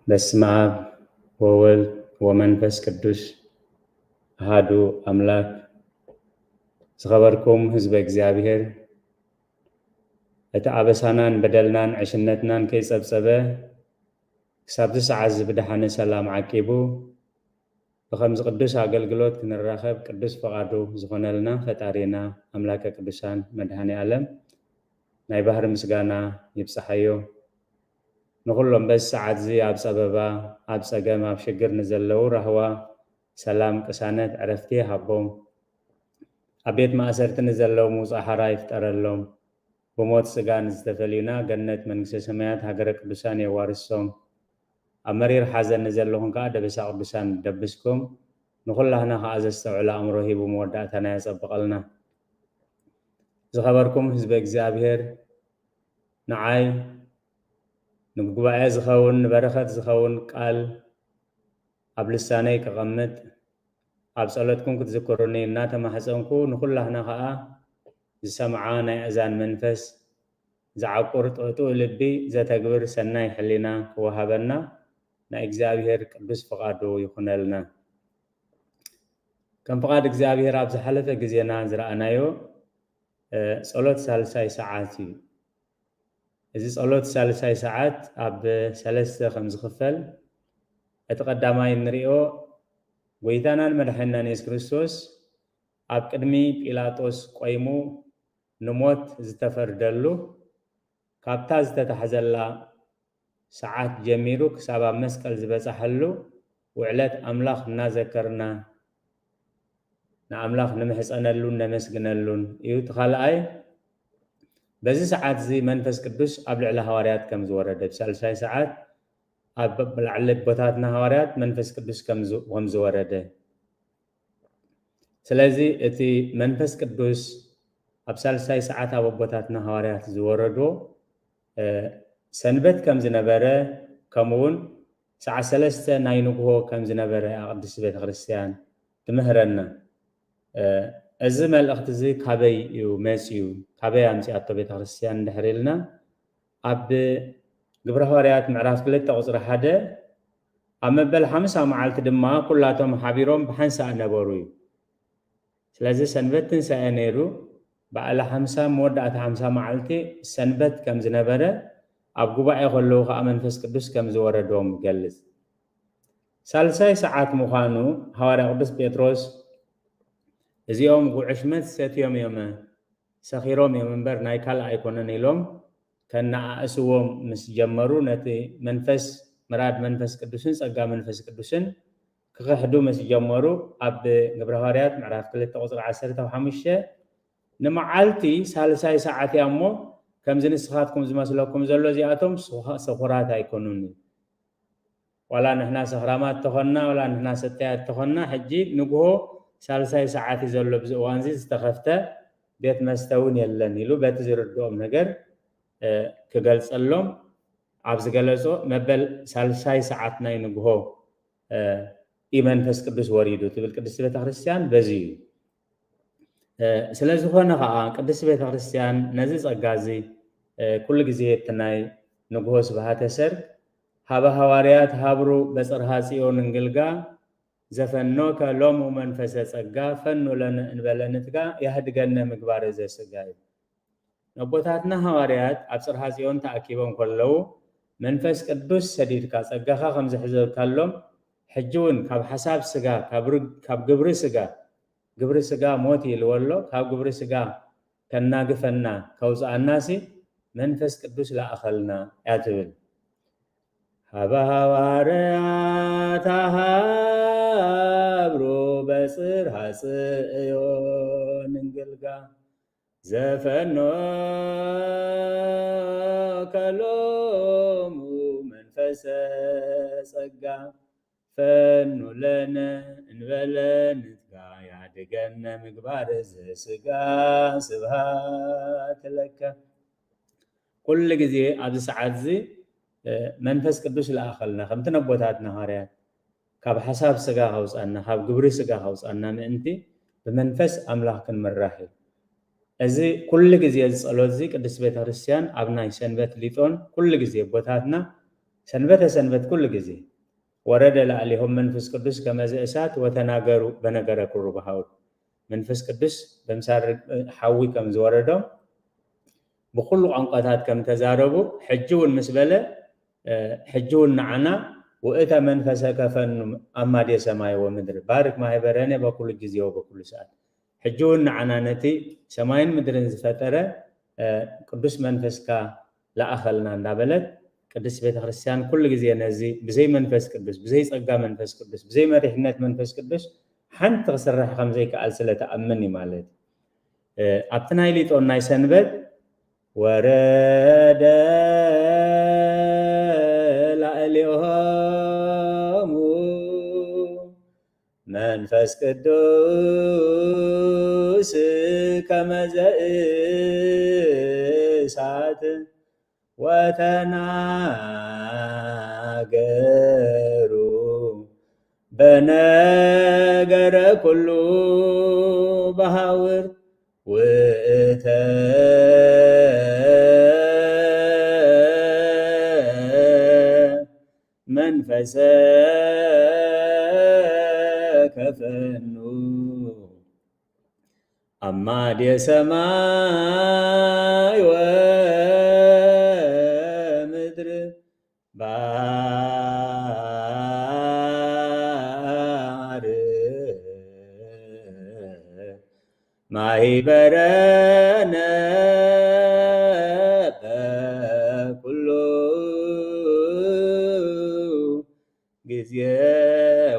በስመ አብ ወወልድ ወመንፈስ ቅዱስ አሃዱ አምላክ። ዝኸበርኩም ህዝበ እግዚኣብሔር፣ እቲ ኣበሳናን በደልናን ዕሽነትናን ከይጸብጸበ፣ ክሳብዚ ሰዓት እዚ ብደሓነ ሰላም ዓቂቡ፣ ብኸምዚ ቅዱስ ኣገልግሎት ክንራኸብ ቅዱስ ፍቓዱ ዝኾነልና ፈጣሪና ኣምላከ ቅዱሳን መድኃኔ ዓለም ናይ ባህሪ ምስጋና ይብጽሓዮ። ንኹሎም በዚ ሰዓት እዚ ኣብ ጸበባ፣ ኣብ ጸገም፣ ኣብ ሽግር ንዘለዉ ራህዋ፣ ሰላም፣ ቅሳነት፣ ዕረፍቲ ይሃቦም። ኣብ ቤት ማእሰርቲ ንዘለዉ ምውጻእ ሓራ ይፍጠረሎም። ብሞት ስጋ ንዝተፈልዩና ገነት መንግስተ ሰማያት ሃገረ ቅዱሳን የዋርሶም። ኣብ መሪር ሓዘን ንዘለኹም ከኣ ደበሳ ቅዱሳን ደብስኩም። ንኹላህና ከኣ ዘስተውዕል ኣእምሮ ሂቡ መወዳእታና የጸብቐልና። ዝኸበርኩም ህዝበ እግዚኣብሔር፣ ንዓይ ንጉባኤ ዝኸውን ንበረኸት ዝኸውን ቃል ኣብ ልሳነይ ከቐምጥ፣ ኣብ ጸሎትኩም ክትዝክሩኒ እናተማሕጸንኩ፣ ንኹላህና ኸኣ ዝሰምዓ ናይ ኣእዛን መንፈስ ዝዓቁር ጥዕጡዕ ልቢ ዘተግብር ሰናይ ሕሊና ክወሃበና ናይ እግዚኣብሔር ቅዱስ ፍቓዱ ይኹነልና። ከም ፍቓድ እግዚኣብሔር ኣብ ዝሓለፈ ግዜና ዝረኣናዮ፣ እ፣ ጸሎት ሳልሳይ ሰዓት እዩ። እዚ ጸሎት ሳልሳይ ሰዓት ኣብ ሰለስተ ከም ዝኽፈል፣ እቲ ቀዳማይ እንሪኦ፣ ጎይታናን መድሓኒናን የሱስ ክርስቶስ ኣብ ቅድሚ ጲላጦስ ቆይሙ ንሞት ዝተፈርደሉ፣ ካብታ ዝተታሕዘላ ሰዓት ጀሚሩ ክሳብ ኣብ መስቀል ዝበጻሐሉ ውዕለት ኣምላኽ እናዘከርና ንኣምላኽ ንምሕጸነሉን ነመስግነሉን እዩ። እቲ ካልኣይ፣ በዚ ሰዓት እዚ መንፈስ ቅዱስ ኣብ ልዕሊ ሃዋርያት ከም ዝወረደ፣ ብሳልሳይ ሰዓት ኣብ ላዕሊ ኣቦታትና ሃዋርያት መንፈስ ቅዱስ ከም ዝ-፣ ከም ዝወረደ። ስለዚ እቲ መንፈስ ቅዱስ ኣብ ሳልሳይ ሰዓት ኣብ ኣቦታትና ሃዋርያት ዝወረዶ፣ እ፣ ሰንበት ከም ዝነበረ፣ ከምኡ እውን ሰዓት ሰለስተ ናይ ንግሆ ከም ዝነበረ እያ ቅድስቲ ቤተ ክርስቲያን ትምህረና። እ፣ እዚ መልእኽቲ እዚ ካበይ እዩ መጺኡ? ካበይ ኣምጺኣቶ ቤተ ክርስቲያን እንድሕር ኢልና፣ ኣብ ግብረ ሃዋርያት ምዕራፍ ክልተ ቁጽሪ ሓደ፣ ኣብ መበል ሓምሳ መዓልቲ ድማ ኩላቶም ሓቢሮም ብሓንሳእ ነበሩ እዩ። ስለዚ ሰንበት ትንሳኤ ነይሩ፣ በዓለ ሓምሳ መወዳእታ ሓምሳ መዓልቲ ሰንበት ከም ዝነበረ፣ ኣብ ጉባኤ ከለዉ ከኣ መንፈስ ቅዱስ ከም ዝወረዶም ይገልጽ። ሳልሳይ ሰዓት ምዃኑ ሃዋርያ ቅዱስ ጴጥሮስ፣ "እዚኦም ጉዕሽ መት ሰትዮም እዮም፣ ሰኺሮም እዮም እምበር ናይ ካልእ ኣይኮነን" ኢሎም ከነኣእስዎም ምስ ጀመሩ፣ ነቲ መንፈስ፣ ምራድ መንፈስ ቅዱስን ጸጋ መንፈስ ቅዱስን ክኽሕዱ ምስ ጀመሩ፣ ኣብ ግብረ ሃዋርያት ምዕራፍ ክልተ ቁጽሪ ዓሰርተ ሓሙሽተ፣ "ንመዓልቲ ሳልሳይ ሰዓት እያ እሞ፣ ከምዚ ንስኻትኩም ዝመስለኩም ዘሎ እዚኣቶም ስኹ-፣ ስኹራት ኣይኮኑን እዩ። ዋላ ንሕና ሰኽራማት ተኾንና፣ ዋላ ንሕና ሰተያት ተኾንና፣ ሕጂ ንግሆ ሳልሳይ ሰዓት እዩ ዘሎ፣ ብዚ እዋን እዚ ዝተኸፍተ ቤት መስተ እውን የለን" ኢሉ በቲ ዝርድኦም ነገር፣ እ፣ ክገልጸሎም ኣብ ዝገለጾ፣ መበል ሳልሳይ ሰዓት ናይ ንግሆ፣ እ፣ እዩ መንፈስ ቅዱስ ወሪዱ ትብል ቅድስቲ ቤተ ክርስቲያን በዚ እዩ። እ፣ ስለ ዝኾነ ኸዓ ቅድስቲ ቤተ ክርስቲያን ነዚ ጸጋ እዚ፣ እ፣ ኩሉ ግዜ እቲ ናይ ንግሆ ስብሃተ ሰርክ፣ "ሀበ ሐዋርያት ሀብሩ በጽርሃ ጽዮን እንግልጋ፣ ዘፈኖከ ሎሙ መንፈሰ ጸጋ፣ ፈኑ ለነ እንበለ ንትጋ፣ ያህድገነ ምግባረ ዘስጋ" እዩ። ነቦታትና ሃዋርያት ኣብ ጽርሃ ጽዮን ተኣኪቦም ከለዉ፣ መንፈስ ቅዱስ ሰዲድካ፣ ጸጋኻ ከም ዝሕዘልካሎም፣ ሕጂ እውን ካብ ሓሳብ ስጋ፣ ካብ ርግ-፣ ካብ ግብሪ ስጋ፣ ግብሪ ስጋ ሞት እዩ ኢልዎ ኣሎ፣ ካብ ግብሪ ስጋ ከናግፈና፣ ከውጽኣናሲ መንፈስ ቅዱስ ለኣኸልና እያ ትብል። ሀበ ሃዋርያት ሀብሩ በጽርሃ ጽዮን እንግልጋ፣ ዘፈኖከ ሎሙ መንፈሰ ጸጋ፣ ፈኑ ለነ እንበለ ንትጋ፣ ያድገነ ምግባር ዘስጋ፣ ስብሃት ለከ። ኩሉ ግዜ ኣብዚ ሰዓት እዚ፣ እ፣ መንፈስ ቅዱስ ለኣኸልና፣ ከምቲ ነቦታትና ሃዋርያት ካብ ሓሳብ ስጋ ከውጻና፣ ካብ ግብሪ ስጋ ከውጻና ምእንቲ ብመንፈስ ኣምላኽ ክንምራሕ እዩ። እዚ ኩሉ ግዜ እዚ ጸሎት እዚ ቅድስት ቤተ ክርስቲያን ኣብ ናይ ሰንበት ሊጦን ኩሉ ግዜ ኣቦታትና ሰንበተ ሰንበት ኩሉ ግዜ ወረደ ላዕሌሆም መንፈስ ቅዱስ ከመዘ እሳት ወተናገሩ በነገረ ኩሩ በሃውር። መንፈስ ቅዱስ በምሳር ሓዊ ከም ዝወረዶም ብኩሉ ቋንቋታት ከም ተዛረቡ ሕጂ እውን ምስ በለ ሕጂ እውን ንዓና ውእተ መንፈሰ ከፈኑ ኣማዴ ሰማይ ወምድሪ ባርክ ማህበረነ በኩሉ ግዜ ወበኩሉ ሰዓት። ሕጂ እውን ንዓና ነቲ ሰማይን ምድርን ዝፈጠረ ቅዱስ መንፈስካ ለኣኸልና እንዳበለት ቅድስት ቤተክርስትያን ኩሉ ግዜ ነዚ ብዘይ መንፈስ ቅዱስ፣ ብዘይ ጸጋ መንፈስ ቅዱስ፣ ብዘይ መሪሕነት መንፈስ ቅዱስ ሓንቲ ክስራሕ ከም ዘይከኣል ስለ ትኣምን እዩ ማለት እዩ። ኣብቲ ናይ ሊጦን ናይ ሰንበት ወረደ ላዕሌሆሙ መንፈስ ቅዱስ ከመዘ እሳት ወተናገሩ በነገረ ኩሉ በሃውር ውእተ መንፈሰ ከፈኑ ኣማዴ ሰማይ ወምድር ባር ማሂበረነ በኩሉ ግዜ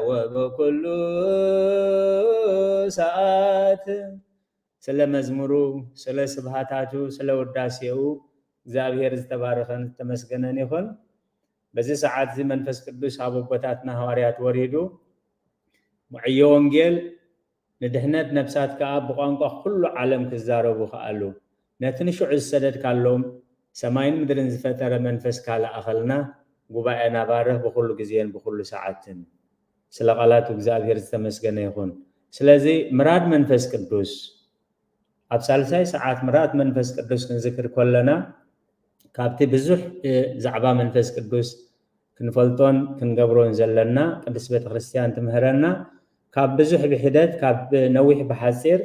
ወበኩሉ ሰዓት። ስለ መዝሙሩ፣ ስለ ስብሃታቱ፣ ስለ ውዳሴኡ እግዚኣብሔር ዝተባረኸን ዝተመስገነን ይኹን። በዚ ሰዓት እዚ መንፈስ ቅዱስ ኣብ ኣቦታትና ሃዋርያት ወሪዱ ዕዮ ወንጌል ንድሕነት ነፍሳት ከኣ ብቋንቋ ኩሉ ዓለም ክዛረቡ ከኣሉ። ነቲ ንሽዑ ዝሰደድካሎም ሰማይን ምድርን ዝፈጠረ መንፈስካ ለኣኸልና። ጉባኤና ባርኽ ብኹሉ ግዜን ብኹሉ ሰዓትን። ስለ ቃላቱ እግዚኣብሔር ዝተመስገነ ይኹን። ስለዚ ምራድ መንፈስ ቅዱስ ኣብ ሳልሳይ ሰዓት ምራድ መንፈስ ቅዱስ ክንዝክር ከለና ካብቲ ብዙሕ ብዛዕባ መንፈስ ቅዱስ ክንፈልጦን ክንገብሮን ዘለና ቅድስት ቤተክርስትያን ትምህረና። ካብ ብዙሕ ብሒደት ካብ ነዊሕ ብሓፂር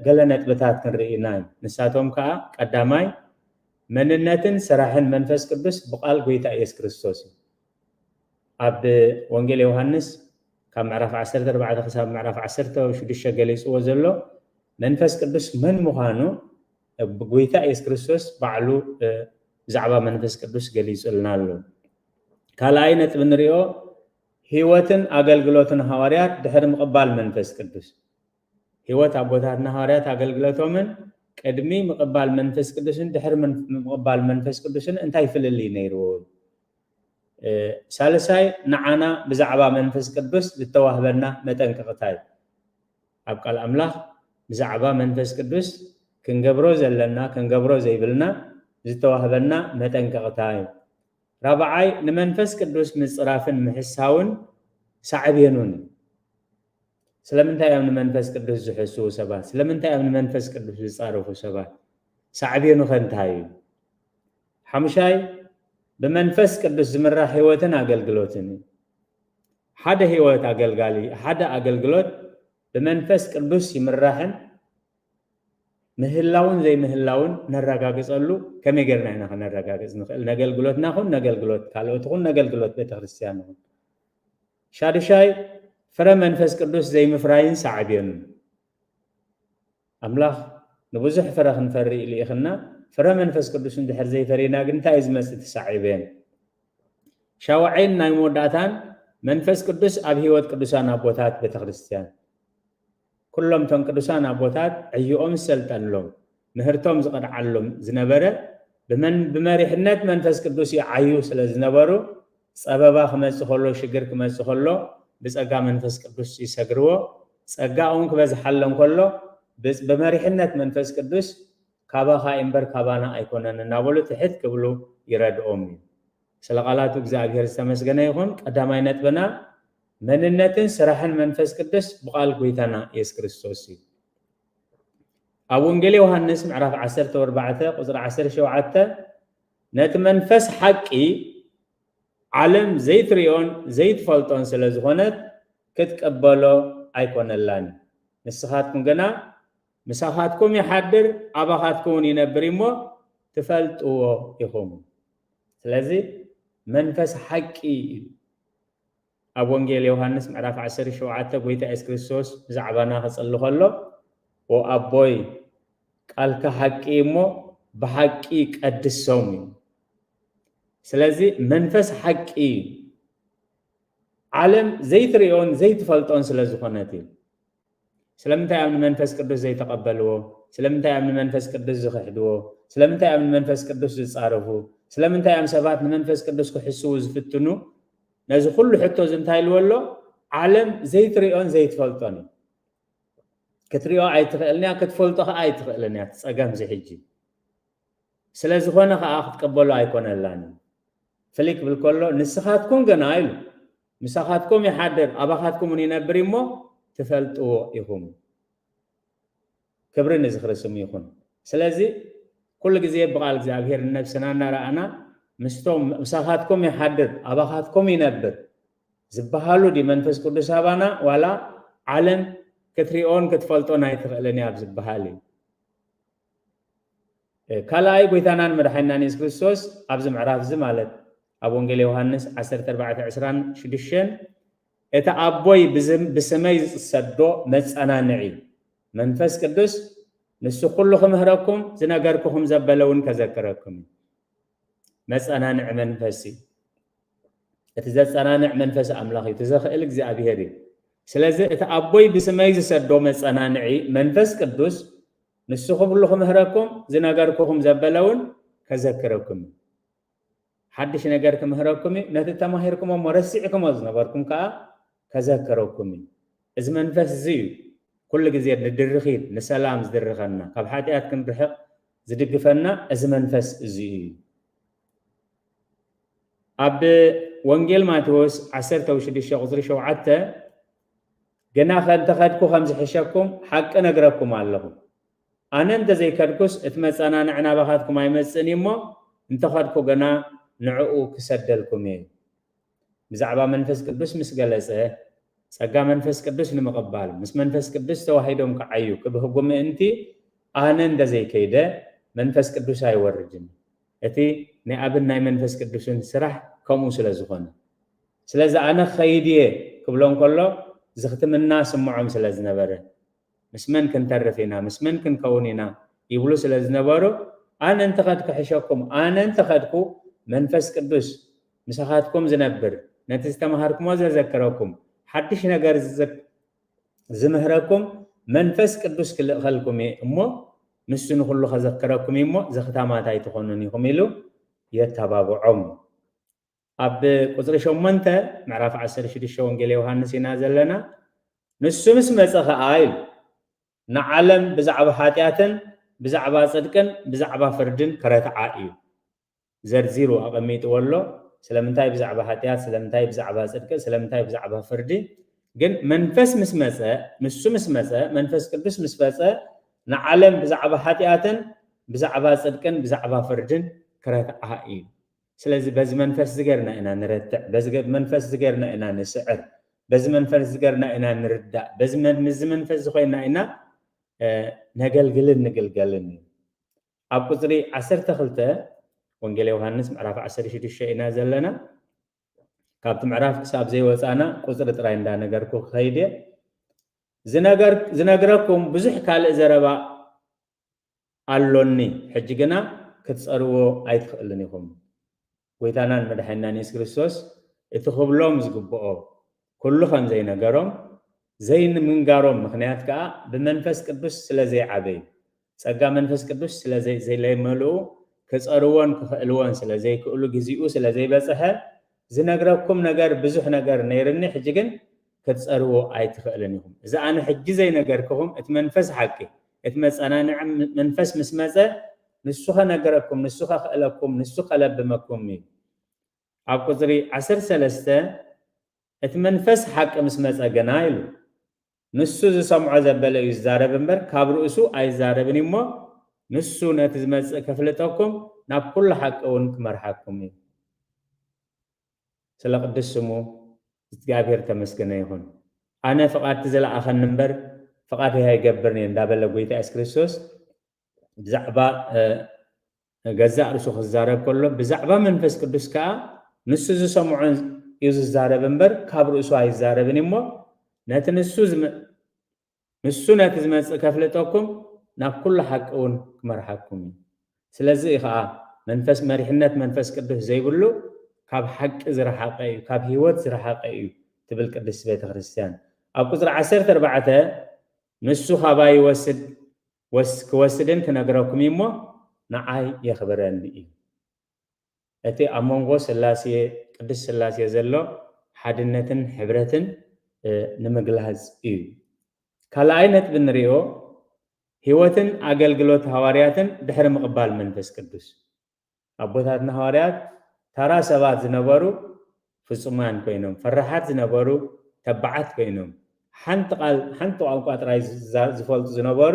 ገለ ነጥብታት ክንርኢ ኢና። ንሳቶም ከዓ ቀዳማይ መንነትን ስራሕን መንፈስ ቅዱስ ብቃል ጎይታ ኢየሱስ ክርስቶስ እዩ። ኣብ ወንጌል ዮሃንስ ካብ ምዕራፍ ዓሰርተ ኣርባዕተ ክሳብ ምዕራፍ ዓሰርተ ሽዱሽተ ገሊፅዎ ዘሎ መንፈስ ቅዱስ መን ምዃኑ ብጎይታ ኢየሱስ ክርስቶስ ባዕሉ ብዛዕባ መንፈስ ቅዱስ ገሊፁልና ኣሎ። ካልኣይ ነጥቢ ንሪኦ ህይወትን ኣገልግሎትን ሃዋርያት ድሕሪ ምቕባል መንፈስ ቅዱስ። ህይወት ኣቦታትና ሃዋርያት ኣገልግሎቶምን ቅድሚ ምቕባል መንፈስ ቅዱስን ድሕሪ ምቕባል መንፈስ ቅዱስን እንታይ ፍልልይ ነይርዎ? ሳልሳይ ንዓና ብዛዕባ መንፈስ ቅዱስ ዝተዋህበና መጠንቀቕታ እዩ። ኣብ ቃል ኣምላኽ ብዛዕባ መንፈስ ቅዱስ ክንገብሮ ዘለና ክንገብሮ ዘይብልና ዝተዋህበና መጠንቀቕታ እዩ። ራብዓይ ንመንፈስ ቅዱስ ምፅራፍን ምሕሳውን ሳዕቤኑን እዩ። ስለምንታይ እዮም ንመንፈስ ቅዱስ ዝሕስዉ ሰባት? ስለምንታይ እዮም ንመንፈስ ቅዱስ ዝፃረፉ ሰባት? ሳዕቤኑ ከ እንታይ እዩ? ሓሙሻይ ብመንፈስ ቅዱስ ዝምራሕ ህይወትን ኣገልግሎትን እዩ። ሓደ ህይወት ኣገልጋሊ ሓደ ኣገልግሎት ብመንፈስ ቅዱስ ይምራሕን ምህላውን ዘይምህላውን ነረጋግፀሉ ከመይ ጌርና ኢና ከነረጋግፅ ንኽእል? ነገልግሎትና ኹን ነገልግሎት ካልኦት ኹን ነገልግሎት ቤተክርስትያን ኹን። ሻድሻይ ፍረ መንፈስ ቅዱስ ዘይምፍራይን ሳዕቤኑን። ኣምላኽ ንብዙሕ ፍረ ክንፈሪ ልኢኽና፣ ፍረ መንፈስ ቅዱስ እንድሕር ዘይፈሪና ግን እንታይ እዩ ዝመፅእ? እቲ ሳዕቤን ሻውዓይን ናይ መወዳእታን መንፈስ ቅዱስ ኣብ ህይወት ቅዱሳን ኣቦታት ቤተክርስትያን ኩሎም እቶም ቅዱሳን ኣቦታት ዕይኦም ዝሰልጠሎም ምህርቶም ዝቐድዓሎም ዝነበረ ብመን ብመሪሕነት መንፈስ ቅዱስ ይዓዩ ስለ ዝነበሩ ጸበባ ክመጽእ ከሎ ሽግር ክመጽእ ከሎ ብጸጋ መንፈስ ቅዱስ ይሰግርዎ። ጸጋ እውን ክበዝሓሎም ከሎ ብመሪሕነት መንፈስ ቅዱስ ካባኻ እምበር ካባና ኣይኮነን እናበሉ ትሕት ክብሉ ይረድኦም እዩ። ስለ ቃላቱ እግዚኣብሔር ዝተመስገነ ይኹን። ቀዳማይ ነጥብና መንነትን ስራሕን መንፈስ ቅዱስ ብቓል ጎይታና የሱስ ክርስቶስ እዩ። ኣብ ወንጌል ዮሃንስ ምዕራፍ ዓሰርተ ኣርባዕተ ቁፅሪ ዓሰርተ ሸውዓተ ነቲ መንፈስ ሓቂ ዓለም ዘይትርእዮን ዘይትፈልጦን ስለ ዝኾነት ክትቀበሎ ኣይኮነላን። ንስኻትኩም ግና ምሳኻትኩም ይሓድር፣ ኣባኻትኩም እውን ይነብር እሞ ትፈልጥዎ ኢኹም። ስለዚ መንፈስ ሓቂ እዩ። ኣብ ወንጌል ዮሃንስ ምዕራፍ ዓሰርተ ሸውዓተ ጎይታ የሱስ ክርስቶስ ብዛዕባና ክጽሊ ከሎ፣ "ኦ ኣቦይ፣ ቃልካ ሓቂ እሞ ብሓቂ ቀድሶም" እዩ። ስለዚ መንፈስ ሓቂ እዩ። ዓለም ዘይትርእዮን ዘይትፈልጦን ስለ ዝኾነት እዩ። ስለምንታይ እዮም ንመንፈስ ቅዱስ ዘይተቐበልዎ? ስለምንታይ እዮም ንመንፈስ ቅዱስ ዝኽሕድዎ? ስለምንታይ እዮም ንመንፈስ ቅዱስ ዝጻረፉ? ስለምንታይ እዮም ሰባት ንመንፈስ ቅዱስ ክሕስዉ ዝፍትኑ? ነዚ ኩሉ ሕቶ እዚ እንታይ ኢልዎ ኣሎ? ዓለም ዘይትርእዮን ዘይትፈልጦን እዩ። ክትርእዮ ኣይትኽእልን እያ፣ ክትፈልጦ ኸዓ ኣይትኽእልን እያ። እቲ ጸገም እዚ ሕጂ ስለ ዝኾነ ኸዓ ክትቀበሎ ኣይኮነላን እዩ። ፍልይ ክብል ከሎ ንስኻትኩም ግና ኢሉ፣ ምሳኻትኩም ይሓድር፣ ኣባኻትኩም እውን ይነብር እሞ ትፈልጥዎ ኢኹም። ክብሪ ንዝኽሪ ስሙ ይኹን። ስለዚ ኩሉ ግዜ ብቓል እግዚኣብሔር ንነብስና እናረኣና ምስቶም ምሳኻትኩም ይሓድር ኣባኻትኩም ይነብር ዝበሃሉ ድዩ መንፈስ ቅዱስ ኣባና ዋላ ዓለም ክትሪኦን ክትፈልጦን ኣይትኽእልን እያ ኣብ ዝበሃል እዩ። ካልኣይ ጎይታናን መድሓኒናን የሱስ ክርስቶስ ኣብዚ ምዕራፍ እዚ ማለት ኣብ ወንጌል ዮሃንስ ዓሰርተ ኣርባዕተ ዕስራን ሽዱሽተን እቲ ኣቦይ ብስመይ ዝሰዶ መጸናንዒ መንፈስ ቅዱስ ንሱ ኩሉ ክምህረኩም ዝነገርኩኹም ዘበለ እውን ከዘክረኩም እዩ። መጸናንዒ መንፈስ እዩ። እቲ ዘጸናንዕ መንፈስ ኣምላኽ እዩ። እቲ ዘኽእል እግዚኣብሔር እዩ። ስለዚ እቲ ኣቦይ ብስመይ ዝሰዶ መጸናንዒ መንፈስ ቅዱስ ንሱ ኩሉ ክምህረኩም ዝነገርኩኹም ዘበለ እውን ከዘክረኩም እዩ። ሓድሽ ነገር ክምህረኩም እዩ። ነቲ ተማሂርኩሞ እሞ ረሲዕኩሞ ዝነበርኩም ከኣ ከዘክረኩም እዩ። እዚ መንፈስ እዚ እዩ ኩሉ ግዜ ንድርኺት ንሰላም ዝድርኸና፣ ካብ ሓጢኣት ክንርሕቕ ዝድግፈና እዚ መንፈስ እዚ እዩ። ኣብ ወንጌል ማቴዎስ ዓሰርተ ሽዱሽተ ቁጽሪ ሸውዓተ፣ ግናኸ እንተኸድኩ ከም ዝሕሸኩም ሓቂ ነግረኩም ኣለኹ። ኣነ እንተዘይከድኩስ እቲ መጸናንዒ ናባኻትኩም ኣይመጽእን እዩ እሞ እንተኸድኩ ግና ንዕኡ ክሰደልኩም እየ። ብዛዕባ መንፈስ ቅዱስ ምስ ገለጸ፣ ጸጋ መንፈስ ቅዱስ ንምቕባል ምስ መንፈስ ቅዱስ ተዋሂዶም ክዓዩ ክብህጉ ምእንቲ ኣነ እንተዘይከይደ መንፈስ ቅዱስ ኣይወርድን። እቲ ናይ ኣብን ናይ መንፈስ ቅዱስን ስራሕ ከምኡ ስለ ዝኾነ። ስለዚ ኣነ ክኸይድ እየ ክብሎ እንከሎ ዝኽትምና ስምዖም ስለ ዝነበረ፣ ምስ መን ክንተርፍ ኢና፣ ምስ መን ክንከውን ኢና ይብሉ ስለ ዝነበሩ፣ ኣነ እንተኸድኩ ሕሸኩም፣ ኣነ እንተኸድኩ መንፈስ ቅዱስ ምሳኻትኩም ዝነብር፣ ነቲ ዝተምሃርኩሞ ዘዘክረኩም፣ ሓድሽ ነገር ዝምህረኩም መንፈስ ቅዱስ ክልእኸልኩም እየ እሞ ንሱ ንኹሉ ከዘክረኩም እዩ እሞ ዘኽታማት ኣይትኾኑን ኢኹም ኢሉ የተባብዖም። ኣብ ቁጽሪ ሸሞንተ ምዕራፍ ዓሰርተ ሽዱሽተ ወንጌል ዮሃንስ ኢና ዘለና። ንሱ ምስ መጸ ኸኣ ኢሉ ንዓለም ብዛዕባ ሓጢኣትን ብዛዕባ ጽድቅን ብዛዕባ ፍርድን ክረትዓ እዩ። ዘርዚሩ ኣቐሚጥዎ ኣሎ። ስለምንታይ ብዛዕባ ሓጢኣት፣ ስለምንታይ ብዛዕባ ጽድቂ፣ ስለምንታይ ብዛዕባ ፍርዲ። ግን መንፈስ ምስ መጸ፣ ንሱ ምስ መጸ፣ መንፈስ ቅዱስ ምስ መጸ ንዓለም ብዛዕባ ሓጢኣትን ብዛዕባ ጽድቅን ብዛዕባ ፍርድን ክረትዓ እዩ። ስለዚ በዚ መንፈስ ዝገርና ኢና ንረትዕ፣ በዚ መንፈስ ዝገርና ኢና ንስዕር፣ በዚ መንፈስ ዝገርና ኢና ንርዳእ፣ በዚ መን- ምስዚ መንፈስ ዝኾይና ኢና ነገልግልን ንግልገልን እዩ። ኣብ ቁጽሪ ዓሰርተ ክልተ ወንጌል ዮሃንስ ምዕራፍ ዓሰርተ ሽዱሽተ ኢና ዘለና። ካብቲ ምዕራፍ ክሳብ ዘይወጻና ቁጽሪ ጥራይ እንዳነገርኩ ክኸይድ እየ። ዝነገር- ዝነግረኩም ብዙሕ ካልእ ዘረባ ኣሎኒ፣ ሕጂ ግና ክትጸርዎ ኣይትኽእልን ኢኹም። ጎይታናን መድሓኒናን የሱስ ክርስቶስ እቲ ክብሎም ዝግብኦ ኩሉ ከም ዘይነገሮም ዘይምንጋሮም ምኽንያት ከኣ ብመንፈስ ቅዱስ ስለ ዘይዓበዩ፣ ጸጋ መንፈስ ቅዱስ ስለ ዘይ- ዘይመልኡ ክጸርዎን ክኽእልዎን ስለ ዘይክእሉ፣ ግዜኡ ስለ ዘይበጽሐ፣ ዝነግረኩም ነገር ብዙሕ ነገር ነይርኒ፣ ሕጂ ግን ክትጸርዎ ኣይትኽእልን ኢኹም። እዚ ኣነ ሕጂ ዘይነገርክኹም እቲ መንፈስ ሓቂ፣ እቲ መጸናንዒ መንፈስ ምስ መጸ፣ ንሱ ኸነግረኩም፣ ንሱ ኸኽእለኩም፣ ንሱ ኸለብመኩም እዩ። ኣብ ቁጽሪ ዓሰርተ ሰለስተ እቲ መንፈስ ሓቂ ምስ መጸ ግና ኢሉ፣ ንሱ ዝሰምዖ ዘበለ እዩ ዝዛረብ እምበር፣ ካብ ርእሱ ኣይዛረብን እዩ እሞ፣ ንሱ ነቲ ዝመጽእ ከፍልጠኩም፣ ናብ ኩሉ ሓቂ እውን ክመርሓኩም እዩ። ስለ ቅዱስ ስሙ እግዚኣብሔር ተመስገነ ይኹን። ኣነ ፍቓድ እቲ ዝለኣኸኒ እምበር ፍቓድ ኣይገብርን እየ እንዳበለ ጎይታ የሱስ ክርስቶስ ብዛዕባ ገዛእ ርእሱ ክዛረብ ከሎ፣ ብዛዕባ መንፈስ ቅዱስ ከኣ ንሱ ዝሰምዖ እዩ ዝዛረብ እምበር ካብ ርእሱ ኣይዛረብን እሞ፣ ነቲ ንሱ ንሱ ነቲ ዝመጽእ ከፍልጠኩም ናብ ኩሉ ሓቂ እውን ክመርሓኩም እዩ። ስለዚ እዩ ከዓ መንፈስ መሪሕነት መንፈስ ቅዱስ ዘይብሉ ካብ ሓቂ ዝረሓቀ እዩ፣ ካብ ህይወት ዝረሓቀ እዩ ትብል ቅድስቲ ቤተክርስትያን። ኣብ ቁፅሪ ዓሰርተ ኣርባዕተ ንሱ ካባይ ይወስድ ክወስድን ክነግረኩም እዩ እሞ ንዓይ የኽብረኒ እዩ። እቲ ኣብ መንጎ ስላሴ ቅድስት ስላሴ ዘሎ ሓድነትን ሕብረትን ንምግላጽ እዩ። ካልኣይ ነጥቢ ንሪኦ ህይወትን ኣገልግሎት ሃዋርያትን ድሕሪ ምቕባል መንፈስ ቅዱስ። ኣቦታትና ሃዋርያት ታራ ሰባት ዝነበሩ ፍጹማን ኮይኖም፣ ፈራሓት ዝነበሩ ተባዓት ኮይኖም፣ ሓንቲ ቃል ሓንቲ ቋንቋ ጥራይ ዝፈልጡ ዝነበሩ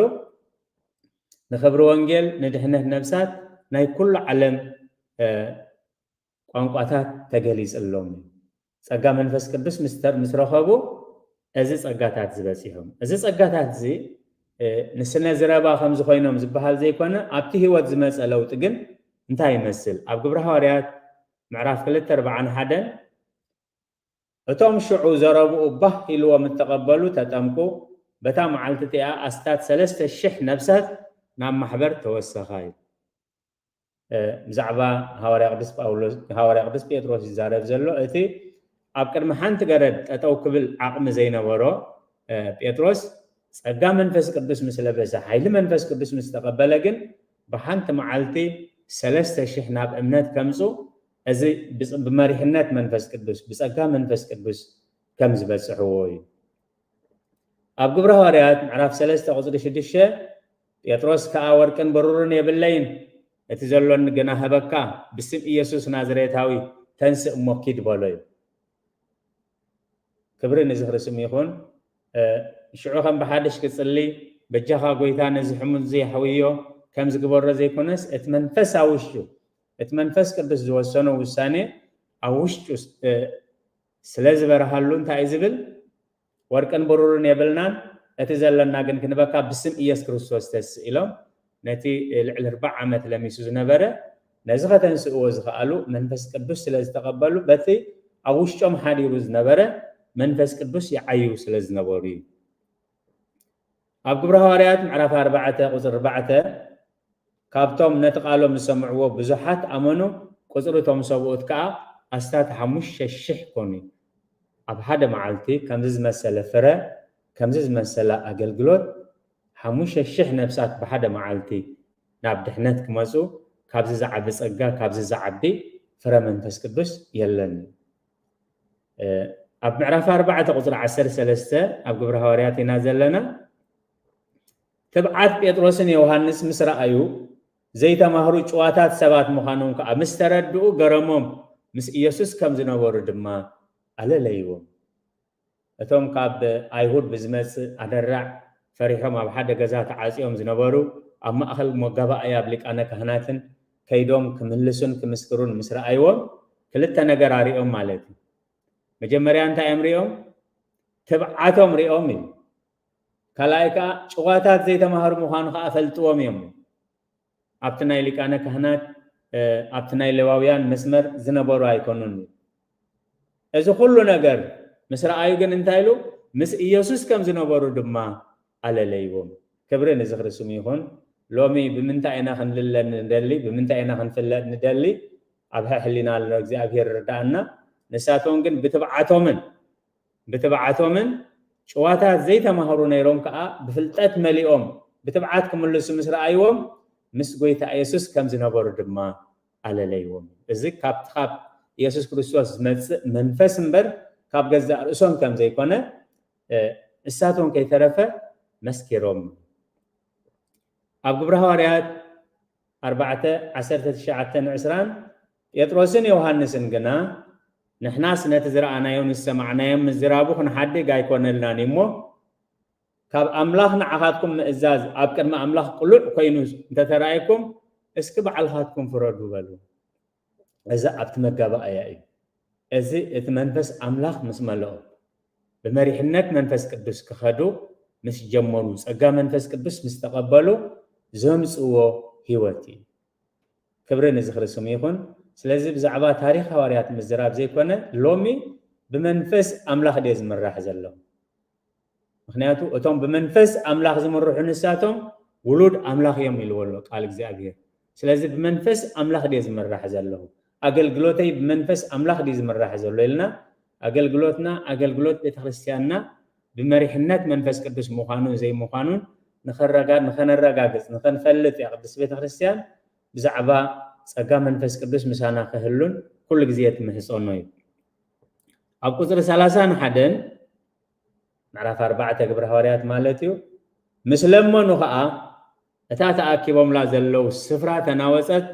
ንኽብሪ ወንጌል ንድሕነት ነብሳት ናይ ኩሉ ዓለም ቋንቋታት ተገሊጽሎም እዩ። ጸጋ መንፈስ ቅዱስ ምስ ረኸቡ እዚ ጸጋታት ዝበጺሖም። እዚ ጸጋታት እዚ ንስነ ዝረባ ከም ዝኾይኖም ዝበሃል ዘይኮነ ኣብቲ ህይወት ዝመጸ ለውጢ ግን እንታይ ይመስል? ኣብ ግብረ ሃዋርያት ምዕራፍ ክልተ ኣርባዓን ሓደን እቶም ሽዑ ዘረብኡ ባህ ኢልዎም እተቐበሉ ተጠምቁ፣ በታ መዓልቲ እቲኣ ኣስታት ሰለስተ ሽሕ ነብሳት ናብ ማሕበር ተወሰኻ እዩ። ብዛዕባ ሃዋርያ ቅዱስ ጳውሎስ ሃዋርያ ቅዱስ ጴጥሮስ ይዛረብ ዘሎ እቲ ኣብ ቅድሚ ሓንቲ ገረድ ጠጠው ክብል ዓቕሚ ዘይነበሮ ጴጥሮስ ጸጋ መንፈስ ቅዱስ ምስ ለበሰ ሓይሊ መንፈስ ቅዱስ ምስ ተቐበለ ግን ብሓንቲ መዓልቲ ሰለስተ ሽሕ ናብ እምነት ከምፁ እዚ ብመሪሕነት መንፈስ ቅዱስ ብጸጋ መንፈስ ቅዱስ ከም ዝበጽሕዎ እዩ። ኣብ ግብረ ሃዋርያት ምዕራፍ ሰለስተ ቁፅሪ ሽዱሽተ ጴጥሮስ ከዓ ወርቅን ብሩርን የብለይን፣ እቲ ዘሎኒ ግና ህበካ፣ ብስም ኢየሱስ ናዝሬታዊ ተንስእ እሞ ኪድ በሎ እዩ። ክብሪ ንዝኽሪ ስም ይኹን። ሽዑ ከም ብሓድሽ ክጽሊ በጃኻ ጎይታ ነዚ ሕሙም እዚ የሕውዮ ከም ዝግበሮ ዘይኮነስ እቲ መንፈስ ኣብ ውሽጡ እቲ መንፈስ ቅዱስ ዝወሰኖ ውሳኔ ኣብ ውሽጡ ስለ ዝበርሃሉ እንታይ እዩ ዝብል? ወርቅን ብሩርን የብልናን፣ እቲ ዘለና ግን ክንበካ ብስም ኢየሱስ ክርስቶስ ተስእ ኢሎም ነቲ ልዕሊ ኣርባዓ ዓመት ለሚሱ ዝነበረ ነዚ ከተንስእዎ ዝኸኣሉ መንፈስ ቅዱስ ስለ ዝተቐበሉ በቲ ኣብ ውሽጦም ሓዲሩ ዝነበረ መንፈስ ቅዱስ ይዓዩ ስለ ዝነበሩ እዩ። ኣብ ግብረ ሃዋርያት ምዕራፍ ኣርባዕተ ቁፅሪ ኣርባዕተ ካብቶም ነቲ ቃሎም ዝሰምዕዎ ብዙሓት ኣመኑ፣ ቁፅሪ እቶም ሰብኡት ከዓ ኣስታት ሓሙሽተ ሽሕ ኮኑ። ኣብ ሓደ መዓልቲ ከምዚ ዝመሰለ ፍረ፣ ከምዚ ዝመሰለ ኣገልግሎት፣ ሓሙሽተ ሽሕ ነብሳት ብሓደ መዓልቲ ናብ ድሕነት ክመፁ፣ ካብዚ ዝዓቢ ፀጋ፣ ካብዚ ዝዓቢ ፍረ መንፈስ ቅዱስ የለን። ኣብ ምዕራፍ ኣርባዕተ ቁፅሪ ዓሰርተ ሰለስተ ኣብ ግብረ ሃዋርያት ኢና ዘለና። ትብዓት ጴጥሮስን ዮሃንስ ምስ ረኣዩ ዘይተማህሩ ጭዋታት ሰባት ምዃኖም ከዓ ምስ ተረድኡ ገረሞም፣ ምስ ኢየሱስ ከም ዝነበሩ ድማ ኣለለይዎም። እቶም ካብ ኣይሁድ ብዝመጽእ ኣደራዕ ፈሪሖም ኣብ ሓደ ገዛ ተዓጽዮም ዝነበሩ ኣብ ማእኸል መጋባእያ ኣብ ሊቃነ ካህናትን ከይዶም ክምልሱን ክምስክሩን ምስ ረኣይዎም ክልተ ነገር ኣሪኦም ማለት እዩ። መጀመርያ እንታይ እዮም ሪኦም? ትብዓቶም ሪኦም እዩ። ካልኣይ ከዓ ጭዋታት ዘይተማሃሩ ምዃኑ ከዓ ፈልጥዎም እዮም። ኣብቲ ናይ ሊቃነ ካህናት ኣብቲ ናይ ሌዋውያን መስመር ዝነበሩ ኣይኮኑን። እዚ ኩሉ ነገር ምስ ረኣዩ ግን እንታይ ኢሉ? ምስ ኢየሱስ ከም ዝነበሩ ድማ ኣለለይዎም። ክብሪ ንዝኽሪ ስሙ ይኹን። ሎሚ ብምንታይ ኢና ክንልለ ንደሊ? ብምንታይ ኢና ክንፍለጥ ንደሊ? ኣብ ሕሊና ኣሎ እግዚኣብሔር ርዳእና። ንሳቶም ግን ብትብዓቶምን ብትብዓቶምን ጭዋታት ዘይተማህሩ ነይሮም ከዓ ብፍልጠት መሊኦም ብትብዓት ክምልሱ ምስ ረኣይዎም ምስ ጎይታ የሱስ ከም ዝነበሩ ድማ ኣለለይዎም። እዚ ካብቲ ካብ የሱስ ክርስቶስ ዝመፅእ መንፈስ እምበር ካብ ገዛእ ርእሶም ከም ዘይኮነ እሳቶም ከይተረፈ መስኪሮም። ኣብ ግብረ ሃዋርያት ኣርባዕተ ዓሰርተ ትሽዓተ ንዕስራን ጴጥሮስን ዮሃንስን ግና ንሕናስ ነቲ ዝረኣናዮን ዝሰማዕናዮን ምዝራቡ ክንሓድግ ኣይኮነልናን እሞ ካብ ኣምላኽ ንዓኻትኩም ምእዛዝ ኣብ ቅድሚ ኣምላኽ ቅሉዕ ኮይኑ እንተተራእየኩም እስኪ ባዕልኻትኩም ፍረዱ በሉ። እዚ ኣብቲ መጋባእያ እዩ። እዚ እቲ መንፈስ ኣምላኽ ምስ መለኦም፣ ብመሪሕነት መንፈስ ቅዱስ ክኸዱ ምስ ጀመሩ፣ ጸጋ መንፈስ ቅዱስ ምስ ተቐበሉ ዘምጽዎ ህይወት እዩ። ክብሪ ንዝኽሪ ስሙ ይኹን። ስለዚ ብዛዕባ ታሪኽ ሃዋርያት ምዝራብ ዘይኮነ፣ ሎሚ ብመንፈስ ኣምላኽ ድየ ዝምራሕ ዘለኹ? ምኽንያቱ እቶም ብመንፈስ ኣምላኽ ዝምርሑ ንሳቶም ውሉድ ኣምላኽ እዮም ኢልዎ ኣሎ ቃል እግዚኣብሔር። ስለዚ ብመንፈስ ኣምላኽ ድየ ዝምራሕ ዘለኹ? ኣገልግሎተይ ብመንፈስ ኣምላኽ ድዩ ዝምራሕ ዘሎ? ኢልና ኣገልግሎትና፣ ኣገልግሎት ቤተክርስትያንና ብመሪሕነት መንፈስ ቅዱስ ምዃኑን ዘይምዃኑን ንኸረጋ-፣ ንኸነረጋግጽ፣ ንኸንፈልጥ እያ ቅድስት ቤተክርስትያን ብዛዕባ ጸጋ መንፈስ ቅዱስ ምሳና ክህሉን ኩሉ ግዜ ትምህጸኖ እዩ። ኣብ ቁጽሪ ሰላሳን ሓደን ምዕራፍ ኣርባዕተ ግብረ ሃዋርያት ማለት እዩ። ምስ ለመኑ ኸኣ እታ ተኣኪቦምላ ዘለዉ ስፍራ ተናወጸት፣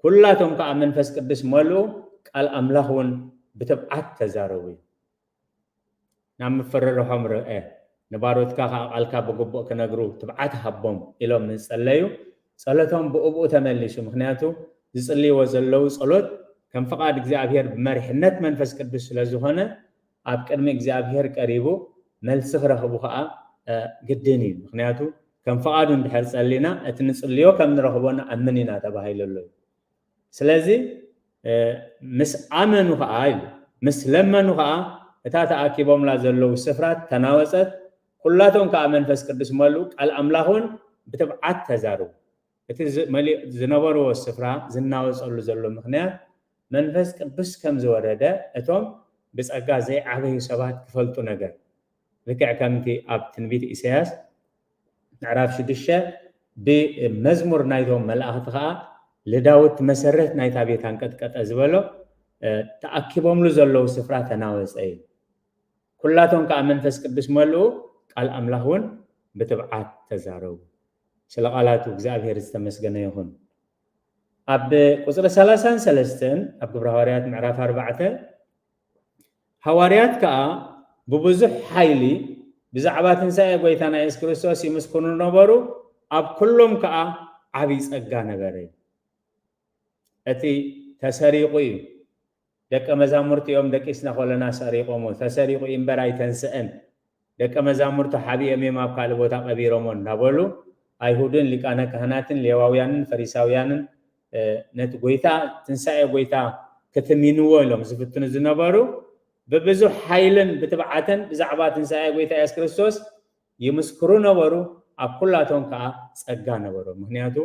ኩላቶም ከኣ መንፈስ ቅዱስ መልኡ፣ ቃል ኣምላኽ እውን ብትብዓት ተዛረቡ እዩ። ናብ ምፍርርሖም ርአ፣ ንባሮትካ ከኣ ቃልካ ብግቡእ ክነግሩ ትብዓት ሃቦም ኢሎም ምስ ጸለዩ፣ ጸሎቶም ብእብኡ ተመሊሱ። ምኽንያቱ ዝጽልይዎ ዘለዉ ጸሎት ከም ፍቓድ እግዚኣብሔር ብመሪሕነት መንፈስ ቅዱስ ስለ ዝኾነ፣ ኣብ ቅድሚ እግዚኣብሔር ቀሪቡ መልሲ ክረኽቡ ከኣ፣ እ፣ ግድን እዩ። ምኽንያቱ ከም ፍቓዱ እንድሕር ጸሊና፣ እቲ ንጽልዮ ከም ንረኽቦ ንኣምን ኢና ተባሂሉ ኣሎ እዩ። ስለዚ፣ እ፣ ምስ ኣመኑ ከኣ ኢሉ፣ ምስ ለመኑ ከኣ እታ ተኣኪቦምላ ዘለዉ ስፍራት ተናወጸት፣ ኩላቶም ከኣ መንፈስ ቅዱስ መልኡ፣ ቃል ኣምላኽ እውን ብትብዓት ተዛረቡ። እቲ ዝ-፣ መሊኡ ዝነበርዎ ስፍራ ዝናወጸሉ ዘሎ ምኽንያት መንፈስ ቅዱስ ከም ዝወረደ እቶም ብጸጋ ዘይዓበዩ ሰባት ክፈልጡ ነገር። ልክዕ ከምቲ ኣብ ትንቢት ኢሳያስ ምዕራፍ ሽዱሽተ ብመዝሙር ናይቶም መላእኽቲ ኸኣ ልዳውት መሰረት ናይታ ቤት ኣንቀጥቀጠ ዝበሎ፣ እ፣ ተኣኪቦምሉ ዘለዉ ስፍራ ተናወጸ እዩ። ኩላቶም ከኣ መንፈስ ቅዱስ መልኡ፣ ቃል ኣምላኽ እውን ብትብዓት ተዛረቡ። ስለ ቃላቱ እግዚኣብሔር ዝተመስገነ ይኹን። ኣብ ቁጽሪ ሰላሳን ሰለስተን ኣብ ግብረ ሃዋርያት ምዕራፍ ኣርባዕተ፣ ሃዋርያት ከኣ ብብዙሕ ሓይሊ ብዛዕባ ትንሳኤ ጐይታና የሱስ ክርስቶስ ይምስክሩ ነበሩ፣ ኣብ ኩሎም ከኣ ዓቢ ጸጋ ነበረ። እቲ ተሰሪቑ እዩ። ደቀ መዛሙርቲ እዮም ደቂስና ከለና ሰሪቖሞ፣ ተሰሪቑ እዩ እምበር ኣይተንስአን። ደቀ መዛሙርቱ ሓቢኦም እዮም ኣብ ካልእ ቦታ ቀቢሮሞ እናበሉ፣ ኣይሁድን ሊቃነ ካህናትን ሌዋውያንን ፈሪሳውያንን፣ እ፣ ነቲ ጐይታ፣ ትንሳኤ ጐይታ ክትሚንዎ ኢሎም ዝፍትኑ ዝነበሩ፣ ብብዙሕ ሓይልን ብትብዓትን ብዛዕባ ትንሳኤ ጐይታ የሱስ ክርስቶስ ይምስክሩ ነበሩ፣ ኣብ ኩላቶም ከኣ ጸጋ ነበሮም። ምኽንያቱ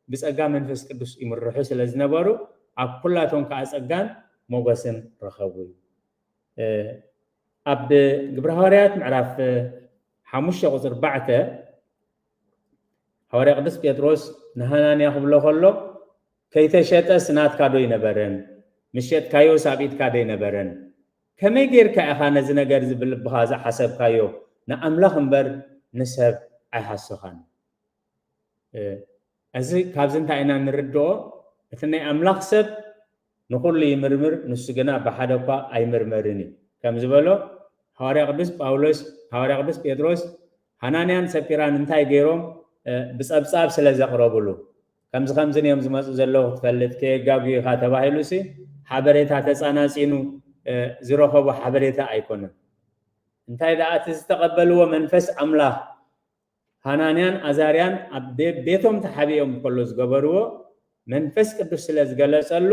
ብጸጋ መንፈስ ቅዱስ ይምርሑ ስለ ዝነበሩ፣ ኣብ ኩላቶም ከኣ ጸጋን ሞገስን ረኸቡ። እ፣ ኣብ ግብረ ሃዋርያት ምዕራፍ ሓሙሽተ ቁጽሪ ኣርባዕተ፣ ሃዋርያ ቅዱስ ጴጥሮስ ንሃናንያ ክብሎ ከሎ፣ "ከይተሸጠስ ናትካ ዶ ኣይነበረን? ምስ ሸጥካዮስ ኣብ ኢድካ ዶ ኣይነበረን? ከመይ ጌርካ ኢኻ ነዚ ነገር እዚ ብልብኻ ዝሓሰብካዮ? ንኣምላኽ እምበር ንሰብ ኣይሃሰኻን።" እ፣ እዚ ካብዚ እንታይ ኢና እንርድኦ? እቲ ናይ ኣምላኽ ሰብ ንኹሉ ይምርምር፣ ንሱ ግና ብሓደ እኳ ኣይምርመርን እዩ። ከም ዝበሎ፣ ሃዋርያ ቅዱስ ጳውሎስ፣ ሃዋርያ ቅዱስ ጴጥሮስ፣ ሃናንያን ሰጲራን እንታይ ገይሮም? እ፣ ብጸብጻብ ስለ ዘቕረቡሉ፣ "ከምዚ ከምዝን እዮም ዝመጹ ዘለዉ ክትፈልጥ ከየጋጉ ኢኻ" ተባሂሉሲ፣ ሓበሬታ ተጻናጺኑ፣ እ፣ ዝረኸቦ ሓበሬታ ኣይኮነን። እንታይ ደኣ፣ እቲ ዝተቐበልዎ መንፈስ ኣምላኽ፣ ሃናንያን ኣዛርያን ኣብ ቤ-፣ ቤቶም ተሓቢኦም ከሎ ዝገበርዎ፣ መንፈስ ቅዱስ ስለ ዝገለጸሉ፣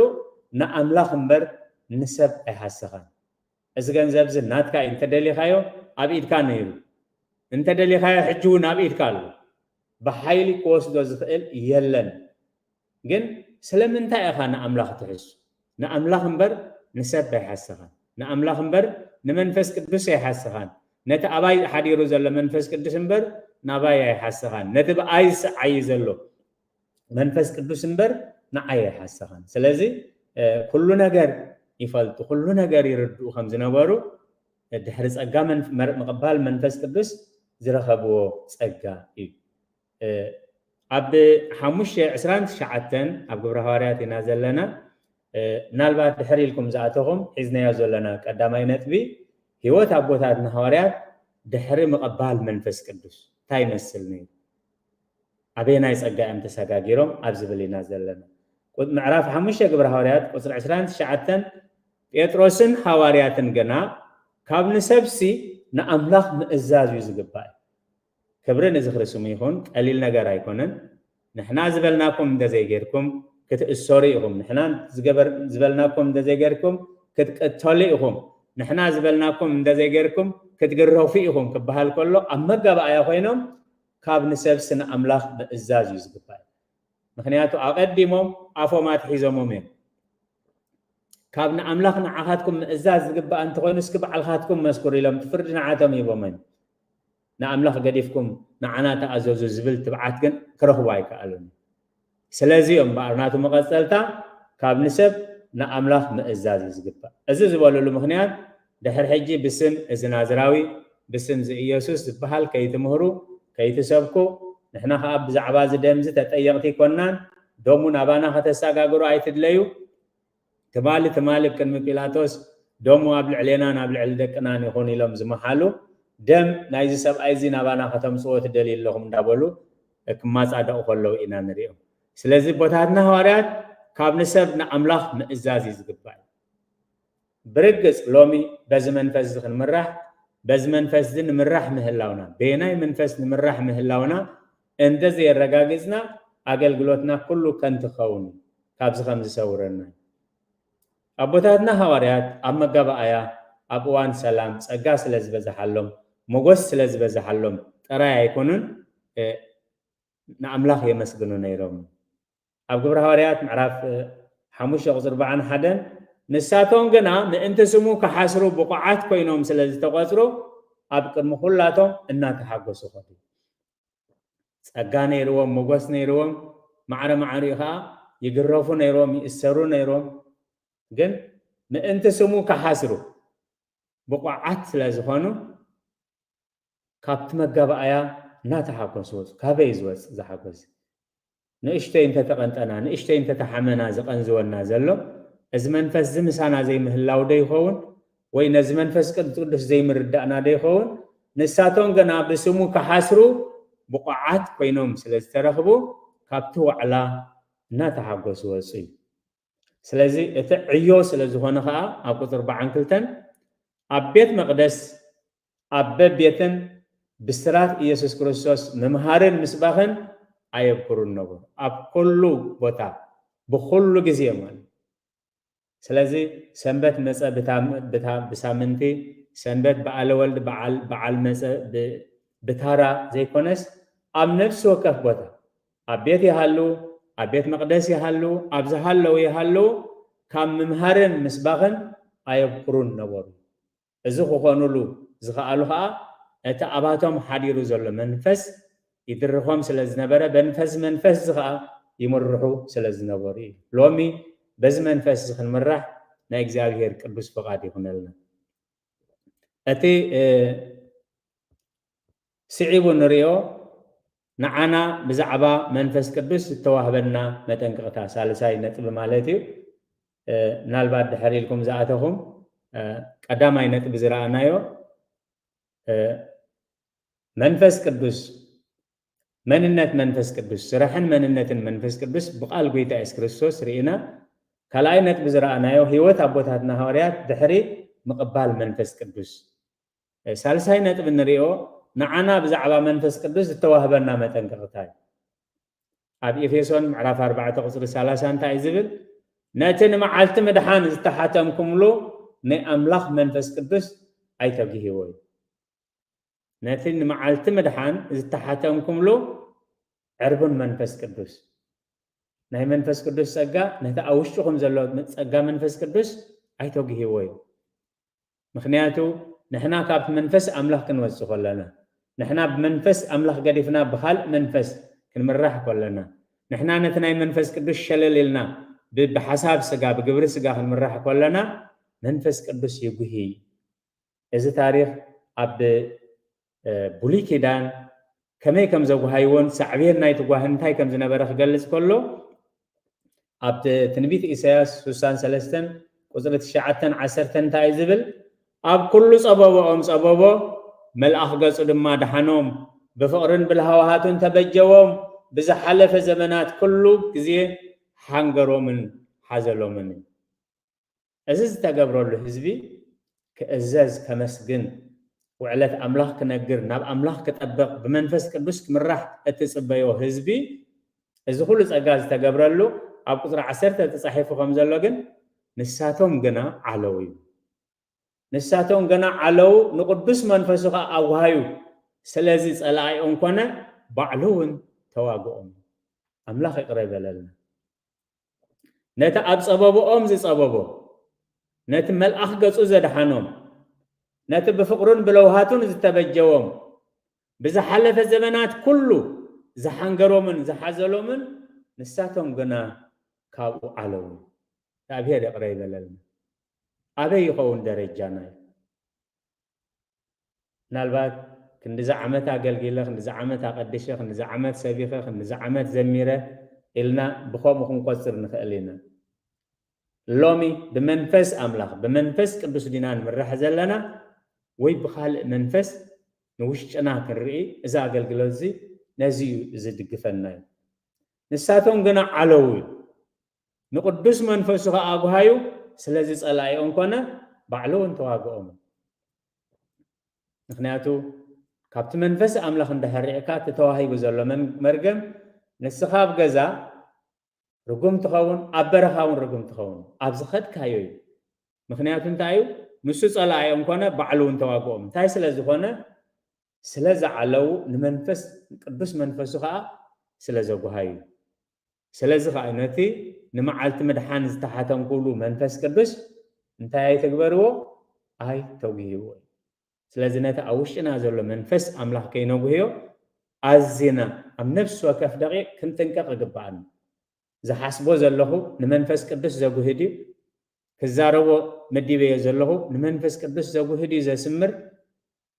ንኣምላኽ እምበር ንሰብ ኣይሃሰኻን። "እዚ ገንዘብ እዚ ናትካ እዩ፣ እንተደሊኻዮ ኣብ ኢድካ ነይሩ፣ እንተደሊኻዮ ሕጂ እውን ኣብ ኢድካ ኣሎ፣ ብሓይሊ ክወስዶ ዝኽእል የለን። ግን ስለምንታይ ኢኻ ንኣምላኽ ትሕሱ? ንኣምላኽ እምበር ንሰብ ኣይሓስኻን። ንኣምላኽ እምበር ንመንፈስ ቅዱስ ኣይሓስኻን። ነቲ ኣባይ ሓዲሩ ዘሎ መንፈስ ቅዱስ እምበር ናባይ ኣይሓስኻን። ነቲ ብኣይ ዝሰዓይ ዘሎ መንፈስ ቅዱስ እምበር ንዓይ ኣይሓስኻን።" ስለዚ፣ እ፣ ኩሉ ነገር ይፈልጡ፣ ኩሉ ነገር ይርድኡ ከም ዝነበሩ ድሕሪ ጸጋ መንፍ-፣ መር-፣ ምቕባል መንፈስ ቅዱስ ዝረኸብዎ ጸጋ እዩ። እ፣ ኣብ ሓሙሽተ ዕስራን ትሽዓተን ኣብ ግብረ ሃዋርያት ኢና ዘለና። እ፣ ምናልባት ድሕር ኢልኩም ዝኣተኹም ሒዝናዮ ዘለና ቀዳማይ ነጥቢ፣ ህይወት ኣቦታትና ሃዋርያት ድሕሪ ምቕባል መንፈስ ቅዱስ እንታይ ይመስል ነይሩ? ኣበየናይ ጸጋ እዮም ተሰጋጊሮም ኣብ ዝብል ኢና ዘለና። ቁ-፣ ምዕራፍ ሓሙሽተ ግብረ ሃዋርያት ቁጽሪ ዕስራን ትሽዓተን ጴጥሮስን ሃዋርያትን ግና ካብ ንሰብሲ ንኣምላኽ ምእዛዝ እዩ ዝግባእ። ክብሪ ንዝኽሪ ስሙ ይኹን። ቀሊል ነገር ኣይኮነን። ንሕና ዝበልናኩም እንተዘይጌርኩም ክትእሰሩ ኢኹም፣ ንሕና ዝበልናኩም እንተዘይጌርኩም ክትቅተሉ ኢኹም፣ ንሕና ዝበልናኩም እንተዘይጌርኩም ክትግረፉ ኢኹም ክበሃል ከሎ ኣብ መጋባእያ ኮይኖም ካብ ንሰብሲ ንኣምላኽ ምእዛዝ እዩ ዝግባእ። ምኽንያቱ ኣቐዲሞም ኣፎም ኣትሒዞሞም እዮም። ካብ ንኣምላኽ ንዓኻትኩም ምእዛዝ ዝግባእ እንተኾይኑ እስኪ ባዕልኻትኩም መስክሩ ኢሎም ፍርዲ ንዓቶም ሂቦም እዮም። ንኣምላኽ ገዲፍኩም ንዓና ተኣዘዙ ዝብል ትብዓት ግን ክረኽቡ ኣይከኣሉን። ስለዚ እዮም እምበኣር ናቱ መቐጸልታ ካብ ንሰብ ንኣምላኽ ምእዛዝ እዩ ዝግባእ። እዚ ዝበሉሉ ምኽንያት ድሕሪ ሕጂ ብስም እዚ ናዝራዊ ብስም እዚ ኢየሱስ ዝበሃል ከይትምህሩ ከይትሰብኩ ንሕና ከዓ ብዛዕባ እዚ ደምዚ ተጠየቕቲ ይኮናን ደሙ ናባና ከተሰጋግሩ ኣይትድለዩ። ትማሊ ትማሊ ቅድሚ ጲላጦስ ደሙ ኣብ ልዕሌናን ኣብ ልዕሊ ደቅናን ይኹን ኢሎም ዝመሓሉ ደም ናይዚ ሰብኣይ እዚ ናባና ከተምፅዎ ትደልዩ ኣለኹም እንዳበሉ ክማፃደቑ ከለዉ ኢና ንሪኦም። ስለዚ ኣቦታትና ሃዋርያት ካብ ንሰብ ንኣምላኽ ምእዛዝ እዩ ዝግባእ። ብርግፅ ሎሚ በዚ መንፈስ እዚ ክንምራሕ በዚ መንፈስ እዚ ንምራሕ ምህላውና በየናይ መንፈስ ንምራሕ ምህላውና እንተዘየረጋግፅና ኣገልግሎትና ኩሉ ከንቱ ክኸውን እዩ። ካብዚ ከም ዝሰውረና ኣቦታትና ሃዋርያት ኣብ መጋባኣያ ኣብ እዋን ሰላም ጸጋ ስለ ዝበዝሓሎም ሞጎስ ስለ ዝበዝሓሎም ጥራይ ኣይኮኑን ንኣምላኽ የመስግኑ ነይሮም። ኣብ ግብሪ ሃዋርያት ምዕራፍ ሓሙሽተ ቁፅሪ ኣርባዓን ሓደን ንሳቶም ግና ምእንቲ ስሙ ክሓስሩ ብቑዓት ኮይኖም ስለ ዝተቖፅሩ ኣብ ቅድሚ ኩላቶም እናተሓጎሱ ኸዱ። ጸጋ ነይርዎም፣ ሞጎስ ነይርዎም፣ ማዕረ ማዕሪኡ ኸዓ ይግረፉ ነይሮም፣ ይእሰሩ ነይሮም። ግን ምእንቲ ስሙ ክሓስሩ ብቑዓት ስለ ዝኾኑ ካብቲ መጋባእያ እናተሓጎሱ ወፁ። ካበይ እዩ ዝወፅእ እዚ ሓጎስ? ንእሽተይ እንተተቐንጠና ንእሽተይ እንተተሓመና ዝቐንዝወና ዘሎ እዚ መንፈስ እዚ ምሳና ዘይምህላው ዶ ይኸውን? ወይ ነዚ መንፈስ ቅዱስ ዘይምርዳእና ዶ ይኸውን? ንሳቶም ግና ብስሙ ክሓስሩ ብቑዓት ኮይኖም ስለ ዝተረኽቡ ካብቲ ዋዕላ እናተሓጎሱ ወፁ እዩ። ስለዚ እቲ ዕዮ ስለ ዝኾነ ከዓ ኣብ ቁፅሪ ኣርባዓን ክልተን ኣብ ቤት መቕደስ ኣብ በቤትን ብስራት ኢየሱስ ክርስቶስ ምምሃርን ምስባኽን ኣየብኩሩን ነበሩ። ኣብ ኩሉ ቦታ ብኩሉ ግዜ ማለት። ስለዚ ሰንበት መጸ ብሳምንቲ፣ ሰንበት በዓለ ወልድ በዓል መጸ ብታራ ዘይኮነስ ኣብ ነፍሲ ወከፍ ቦታ ኣብ ቤት ይሃሉ፣ ኣብ ቤት መቕደስ ይሃሉ፣ ኣብ ዝሃለዉ ይሃሉ ካብ ምምሃርን ምስባኽን ኣየብኩሩን ነበሩ። እዚ ክኾኑሉ ዝኸኣሉ ኸዓ እቲ ኣባቶም ሓዲሩ ዘሎ መንፈስ ይድርኾም ስለ ዝነበረ በንፈስ መንፈስ እዚ ኸዓ ይምርሑ ስለ ዝነበሩ እዩ። ሎሚ በዚ መንፈስ እዚ ክንምራሕ ናይ እግዚኣብሔር ቅዱስ ፍቓድ ይኹነልና። እቲ ስዒቡ ንሪኦ ንዓና ብዛዕባ መንፈስ ቅዱስ ዝተዋህበና መጠንቀቕታ ሳልሳይ ነጥቢ ማለት እዩ። ምናልባት ድሕር ኢልኩም ዝኣተኹም ቀዳማይ ነጥቢ ዝረኣናዮ መንፈስ ቅዱስ መንነት መንፈስ ቅዱስ ስራሕን መንነትን መንፈስ ቅዱስ ብቃል ጎይታ የሱስ ክርስቶስ ርኢና። ካልኣይ ነጥቢ ዝረኣናዮ ህይወት ኣቦታትና ሃዋርያት ድሕሪ ምቕባል መንፈስ ቅዱስ። ሳልሳይ ነጥቢ እንሪኦ ንዓና ብዛዕባ መንፈስ ቅዱስ ዝተዋህበና መጠንቀቕታ እዩ። ኣብ ኤፌሶን ምዕራፍ ኣርባዕተ ቁፅሪ ሰላሳ እንታይ እዩ ዝብል? ነቲ ንመዓልቲ ምድሓን ዝተሓተምኩምሉ ናይ ኣምላኽ መንፈስ ቅዱስ ኣይተግህይዎ እዩ። ነቲ ንመዓልቲ ምድሓን ዝተሓተምኩምሉ ዕርቡን መንፈስ ቅዱስ። ናይ መንፈስ ቅዱስ ጸጋ ነቲ ኣብ ውሽጥኹም ዘሎ ጸጋ መንፈስ ቅዱስ ኣይተግህይዎ እዩ። ምኽንያቱ ንሕና ካብቲ መንፈስ ኣምላኽ ክንወጽእ ከለና፣ ንሕና ብመንፈስ ኣምላኽ ገዲፍና ብኻልእ መንፈስ ክንምራሕ ከለና፣ ንሕና ነቲ ናይ መንፈስ ቅዱስ ሸለል ኢልና ብሓሳብ ስጋ ብግብሪ ስጋ ክንምራሕ ከለና መንፈስ ቅዱስ ይጉሂ። እዚ ታሪኽ ኣብ ብሉይ ኪዳን ከመይ ከም ዘጉሃይዎን ሳዕቤን ናይቲ ጓሂ እንታይ ከም ዝነበረ ክገልጽ ከሎ ኣብ ትንቢት ኢሳያስ ስሳን ሰለስተን ቁፅሪ ትሽዓተን ዓሰርተን እንታይ እዩ ዝብል? ኣብ ኩሉ ፀበቦኦም ፀበቦ መልኣኽ ገፁ ድማ ደሓኖም ብፍቕርን ብልሃዋሃቱን ተበጀዎም ብዝሓለፈ ዘመናት ኩሉ ግዜ ሓንገሮምን ሓዘሎምን። እዚ ዝተገብረሉ ህዝቢ ክእዘዝ፣ ከመስግን፣ ውዕለት ኣምላኽ ክነግር፣ ናብ ኣምላኽ ክጠብቕ፣ ብመንፈስ ቅዱስ ክምራሕ እትጽበዮ ህዝቢ፣ እዚ ኩሉ ጸጋ ዝተገብረሉ ኣብ ቁጽሪ ዓሰርተ ተጻሒፉ ከም ዘሎ ግን፣ ንሳቶም ግና ዓለው እዩ። ንሳቶም ግና ዓለው፣ ንቅዱስ መንፈሱ ኸኣ ኣጓሃዩ። ስለዚ ጸላኢኦም ኮነ፣ ባዕሉ እውን ተዋግኦም። ኣምላኽ ይቕረ ይበለልና። ነቲ ኣብ ጸበብኦም ዝጸበቦ፣ ነቲ መልኣኽ ገጹ ዘድሓኖም፣ ነቲ ብፍቕሩን ብለውሃቱን ዝተበጀዎም፣ ብዝሓለፈ ዘመናት ኩሉ ዝሓንገሮምን ዝሓዘሎምን፣ ንሳቶም ግና ካብኡ ዓለው። እግዚኣብሔር ይቕረ ይበለልና። ኣበይ ይኸውን ደረጃና እዩ? ምናልባት ክንዲዚ ዓመት ኣገልጊለ፣ ክንዲዚ ዓመት ኣቐዲሸ፣ ክንዲዚ ዓመት ሰቢኸ፣ ክንዲዚ ዓመት ዘሚረ ኢልና ብኸምኡ ክንቆጽር ንኽእል ኢና። ሎሚ ብመንፈስ ኣምላኽ፣ ብመንፈስ ቅዱስ ዲና ንምራሕ ዘለና ወይ ብኻልእ መንፈስ ንውሽጥና ክንርኢ፣ እዚ ኣገልግሎት እዚ ነዚ እዩ ዝድግፈና እዩ። ንሳቶም ግና ዓለው እዩ። ንቅዱስ መንፈሱ ኸኣ ኣጉሃዩ፣ ስለዚ ጸላኢኦም ኮነ፣ ባዕሉ እውን ተዋግኦም። ምኽንያቱ ካብቲ መንፈስ ኣምላኽ እንድሕር ርኢኻ፣ እቲ ተዋሂቡ ዘሎ መን-፣ መርገም፣ ንስኻ ኣብ ገዛ ርጉም ትኸውን፣ ኣብ በረኻ እውን ርጉም ትኸውን። ኣብ ዝኸድካዮ እዩ። ምኽንያቱ እንታይ እዩ? ንሱ ጸላኢኦም ኮነ፣ ባዕሉ እውን ተዋግኦም። እንታይ ስለ ዝኾነ? ስለ ዝዓለው፣ ንመንፈስ፣ ቅዱስ መንፈሱ ኸኣ ስለ ዘጉሃዩ እዩ። ስለዚ ኸኣ ነቲ ንመዓልቲ ምድሓን ዝተሓተንኩሉ መንፈስ ቅዱስ እንታይ ኣይትግበርዎ? ኣይተጉህይዎ። ስለዚ ነቲ ኣብ ውሽጥና ዘሎ መንፈስ ኣምላኽ ከይነጉህዮ ኣዚና ኣብ ነፍሲ ወከፍ ደቂቕ ክንጥንቀቕ ይግብኣና። ዝሓስቦ ዘለኹ ንመንፈስ ቅዱስ ዘጉህድ እዩ። ክዛረቦ መዲበዮ ዘለኹ ንመንፈስ ቅዱስ ዘጉህድ እዩ ዘስምር።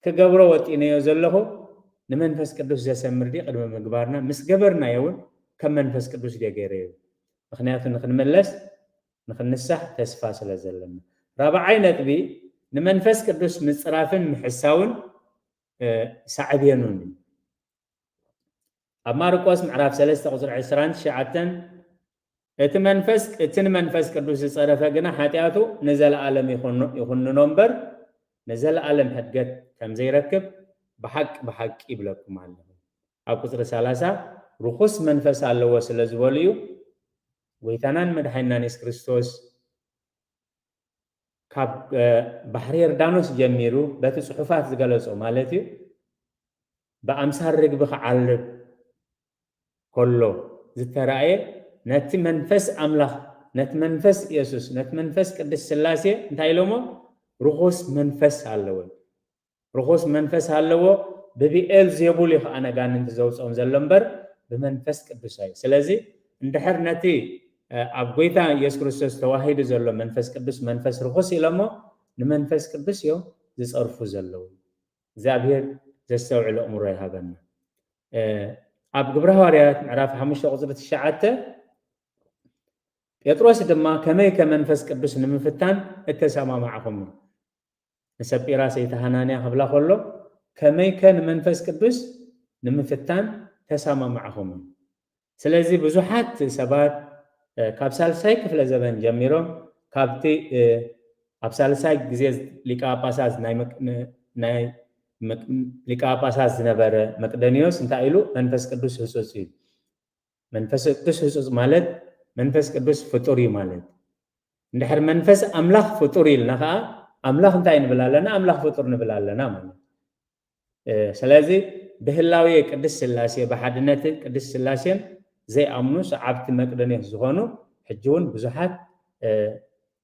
ክገብሮ ወጢነዮ ዘለኹ ንመንፈስ ቅዱስ ዘሰምር ድዩ? ቅድሚ ምግባርና፣ ምስ ገበርናዮ እውን ከም መንፈስ ቅዱስ ድየ ገይረዮ? ምኽንያቱ ንኽንምለስ፣ ንኽንንሳሕ ተስፋ ስለ ዘለና። ራብዓይ ነጥቢ፣ ንመንፈስ ቅዱስ ምጽራፍን ምሕሳውን፣ እ፣ ሳዕቤኑን እዩ። ኣብ ማርቆስ ምዕራፍ ሰለስተ ቁጽሪ ዕስራን ትሽዓተን፣ እቲ መንፈስ፣ እቲ ንመንፈስ ቅዱስ ዝጸረፈ ግና ሓጢኣቱ ንዘለኣለም ይኹን-፣ ይኹንኖ እምበር፣ ንዘለኣለም ሕድገት ከም ዘይረክብ ብሓቂ፣ ብሓቂ ይብለኩም ኣለኹ። ኣብ ቁጽሪ ሰላሳ፣ ርኹስ መንፈስ ኣለዎ ስለ ዝበሉ እዩ። ጎይታናን መድሓኒናን የሱስ ክርስቶስ ካብ፣ እ፣ ባሕሪ ዮርዳኖስ ጀሚሩ፣ በቲ ጽሑፋት ዝገለጾ ማለት እዩ፣ ብኣምሳል ርግቢ ክዓልብ ከሎ ዝተራእየ፣ ነቲ መንፈስ ኣምላኽ፣ ነቲ መንፈስ የሱስ፣ ነቲ መንፈስ ቅድስት ስላሴ እንታይ ኢሎሞ? ርኹስ መንፈስ ኣለዎ። ርኹስ መንፈስ ኣለዎ፣ ብብኤል ዜቡል እዩ ኸዓ ነጋንንቲ ዘውፅኦም ዘሎ እምበር ብመንፈስ ቅዱስ እዩ። ስለዚ እንድሕር ነቲ፣ እ፣ ኣብ ጎይታ የሱስ ክርስቶስ ተዋሂዱ ዘሎ መንፈስ ቅዱስ መንፈስ ርኹስ ኢሎሞ፣ ንመንፈስ ቅዱስ እዮም ዝፀርፉ ዘለዉ። እግዚኣብሔር ዘስተውዕል ኣእምሮ ይሃበና። እ፣ ኣብ ግብረ ሃዋርያት ምዕራፍ ሓሙሽተ ቁፅሪ ትሽዓተ፣ ጴጥሮስ ድማ ከመይ ከ መንፈስ ቅዱስ ንምፍታን እተሰማማዕኹም? ንሰጲራ ሰይቲ ሃናንያ ክብላ ከሎ፣ ከመይ ከ ንመንፈስ ቅዱስ ንምፍታን ተሰማማዕኹም? ስለዚ ብዙሓት ሰባት፣ እ፣ ካብ ሳልሳይ ክፍለ ዘበን ጀሚሮም፣ ካብቲ፣ እ፣ ኣብ ሳልሳይ ግዜ ሊቀ ጳጳሳት ናይ መቅ-፣ ን-፣ ናይ መቅ-፣ ሊቀ ጳጳሳት ዝነበረ መቅደንዮስ እንታይ ኢሉ? መንፈስ ቅዱስ ህጹጽ እዩ። መንፈስ ቅዱስ ህጹጽ ማለት መንፈስ ቅዱስ ፍጡር እዩ ማለት። እንድሕር መንፈስ ኣምላኽ ፍጡር ኢልና ኸዓ፣ ኣምላኽ እንታይ ንብል ኣለና? ኣምላኽ ፍጡር ንብል ኣለና ማለት። እ፣ ስለዚ ብህላዌ ቅድስት ስላሴ፣ ብሓድነትን ቅድስት ስላሴን ዘይኣምኑ ሰዓብቲ መቅደንዮስ ዝኾኑ ሕጂ እውን ብዙሓት፣ እ፣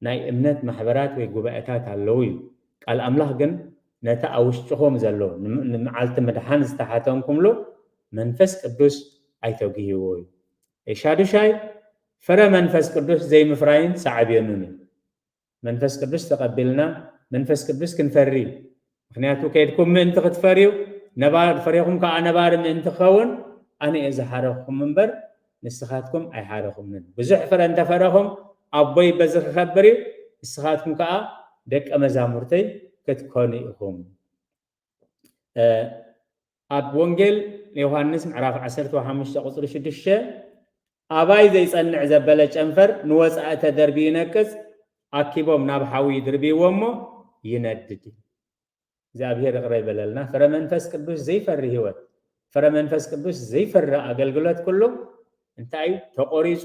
ናይ እምነት ማሕበራት ወይ ጉባኤታት ኣለዉ እዩ። ቃል ኣምላኽ ግን ነቲ ኣብ ውሽጥኹም ዘሎ ንም-፣ ንመዓልቲ ምድሓን ዝተሓተንኩምሉ መንፈስ ቅዱስ ኣይተጉህይዎ እዩ። ሻዱሻይ፣ ፍረ መንፈስ ቅዱስ ዘይምፍራይን ሳዕቤኑን እዩ። መንፈስ ቅዱስ ተቐቢልና መንፈስ ቅዱስ ክንፈሪ። ምኽንያቱ ከይድኩም ምእንቲ ክትፈርዩ፣ ነባር፣ ፍሬኹም ከኣ ነባሪ ምእንቲ ክኸውን ኣነ እየ ዝሓረኹም እምበር ንስኻትኩም ኣይሓረኹምን። ብዙሕ ፍረ እንተፈረኹም ኣቦይ በዚ ክኸብር እዩ፣ ንስኻትኩም ከኣ ደቀ መዛሙርተይ ክትኮኑ ኢኹም። እ፣ ኣብ ወንጌል ዮሃንስ ምዕራፍ ዓሰርተ ሓሙሽተ ቁጽሪ ሽዱሽተ፣ ኣባይ ዘይጸንዕ ዘበለ ጨንፈር ንወጻኢ ተደርብዩ ይነቅጽ፣ ኣኪቦም ናብ ሓዊ ይድርብይዎ እሞ ይነድድ። እግዚኣብሔር ይቕረ ይበለልና። ፍረ መንፈስ ቅዱስ ዘይፈሪ ህይወት፣ ፍረ መንፈስ ቅዱስ ዘይፈሪ ኣገልግሎት ኩሉ እንታይ እዩ? ተቆሪጹ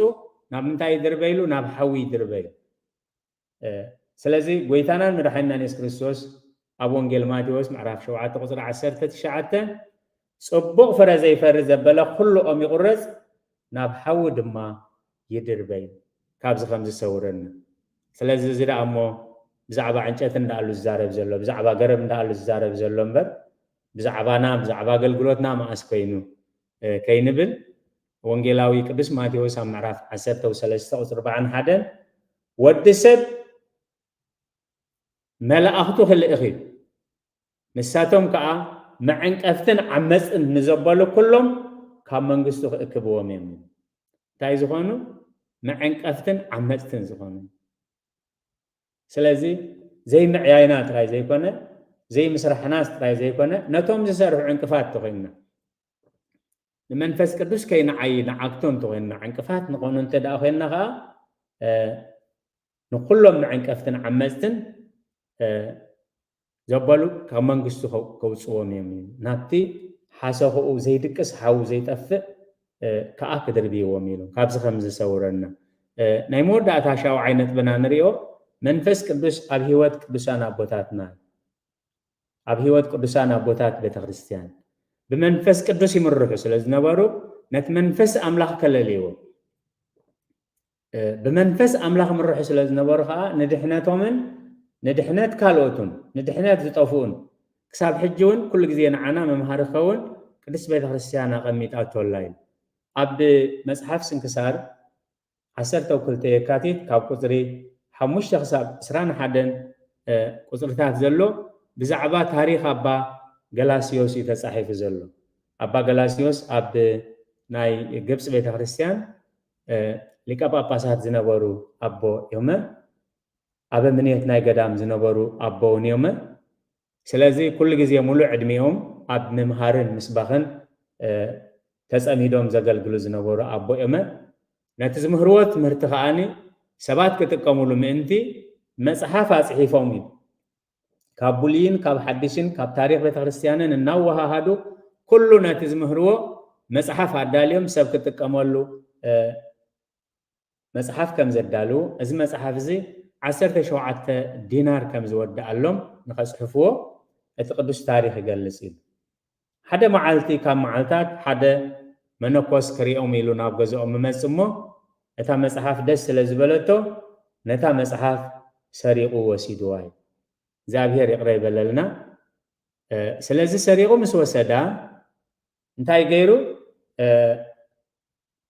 ናብ ምንታይ ይድርበይሉ? ናብ ሓዊ ይድርበይሉ። ስለዚ ጎይታናን መድሓኒናን የሱስ ክርስቶስ ኣብ ወንጌል ማቴዎስ ምዕራፍ ሸውዓተ ቁፅሪ ዓሰርተ ትሽዓተ፣ ጽቡቕ ፍረ ዘይፈሪ ዘበለ ኩሉ ኦም ይቑረጽ፣ ናብ ሓዊ ድማ ይድርበይ፣ ካብዚ ከም ዝሰውረና። ስለዚ እዚ ደኣ እሞ ብዛዕባ ዕንጨት እንዳኣሉ ዝዛረብ ዘሎ፣ ብዛዕባ ገረብ እንዳኣሉ ዝዛረብ ዘሎ እምበር ብዛዕባና፣ ብዛዕባ ኣገልግሎትና መኣስ ኮይኑ ከይንብል፣ ወንጌላዊ ቅዱስ ማቴዎስ ኣብ ምዕራፍ ዓሰርተ ሰለስተ ቁፅሪ ኣርባዓን ሓደን፣ ወዲ ሰብ መላእኽቱ ክልእኽ እዩ፣ ንሳቶም ከዓ መዐንቀፍትን ዓመፅትን ንዘበሉ ኩሎም ካብ መንግስቱ ክእክብዎም እዮም። እንታይ ዝኾኑ? መዐንቀፍትን ዓመፅትን ዝኾኑ። ስለዚ ዘይምዕያይና ጥራይ ዘይኮነ፣ ዘይምስራሕና ጥራይ ዘይኮነ፣ ነቶም ዝሰርሑ ዕንቅፋት ተኾይንና፣ ንመንፈስ ቅዱስ ከይንዓይ ንዓግቶ እንተኾይንና፣ ዕንቅፋት ንኾኑ እንተ ደኣ ኮይንና ከዓ ንኩሎም መዐንቀፍትን ዓመፅትን ዘበሉ ካብ መንግስቱ ከውፅዎም እዮም፣ ናብቲ ሓሰኽኡ ዘይድቅስ ሓዊ ዘይጠፍእ ከዓ ክድርብይዎም ኢሉ ካብዚ ከም ዝሰውረና። ናይ መወዳእታ ሻውዓይ ነጥብና ንሪኦ፣ መንፈስ ቅዱስ ኣብ ህይወት ቅዱሳን ኣቦታትና፣ ኣብ ህይወት ቅዱሳን ኣቦታት ቤተክርስትያን ብመንፈስ ቅዱስ ይምርሑ ስለ ዝነበሩ፣ ነቲ መንፈስ ኣምላኽ ከለልይዎ። ብመንፈስ ኣምላኽ ምርሑ ስለ ዝነበሩ ከዓ ንድሕነቶምን ንድሕነት ካልኦቱን ንድሕነት ዝጠፍኡን ክሳብ ሕጂ እውን ኩሉ ግዜ ንዓና መምሃሪ ክኸውን ቅድስት ቤተክርስትያን ኣቐሚጣቶላ እዩ። ኣብ መጽሓፍ ስንክሳር ዓሰርተ ክልተ የካቲት ካብ ቁፅሪ ሓሙሽተ ክሳብ ዕስራን ሓደን ቁፅርታት ዘሎ ብዛዕባ ታሪክ ኣባ ገላስዮስ እዩ ተፃሒፉ ዘሎ። ኣባ ገላስዮስ ኣብ ናይ ግብፂ ቤተክርስትያን ሊቀ ጳጳሳት ዝነበሩ ኣቦ እዮመ፣ ኣበ ምንየት ናይ ገዳም ዝነበሩ ኣቦ እውን እዮመ። ስለዚ ኩሉ ግዜ ሙሉእ ዕድሚኦም ኣብ ምምሃርን ምስባኽን ተፀሚዶም ዘገልግሉ ዝነበሩ ኣቦ እዮመ። ነቲ ዝምህርዎ ትምህርቲ ከዓኒ ሰባት ክጥቀሙሉ ምእንቲ መፅሓፍ ኣፅሒፎም እዩ። ካብ ብሉይን ካብ ሓድሽን ካብ ታሪክ ቤተክርስትያንን እናወሃሃዱ ኩሉ ነቲ ዝምህርዎ መፅሓፍ ኣዳልዮም ሰብ ክጥቀመሉ መፅሓፍ ከም ዘዳልዉ፣ እዚ መፅሓፍ እዚ ዓሰርተ ሸውዓተ ዲናር ከም ዝወድኣሎም ንኸፅሕፍዎ እቲ ቅዱስ ታሪክ ይገልፅ እዩ። ሓደ መዓልቲ ካብ መዓልታት ሓደ መነኮስ ክሪኦም ኢሉ ናብ ገዝኦም ምመፅ እሞ እታ መፅሓፍ ደስ ስለ ዝበለቶ ነታ መፅሓፍ ሰሪቑ ወሲድዋ እዩ። እግዚኣብሔር ይቕረ ይበለልና። ስለዚ ሰሪቑ ምስ ወሰዳ እንታይ ገይሩ?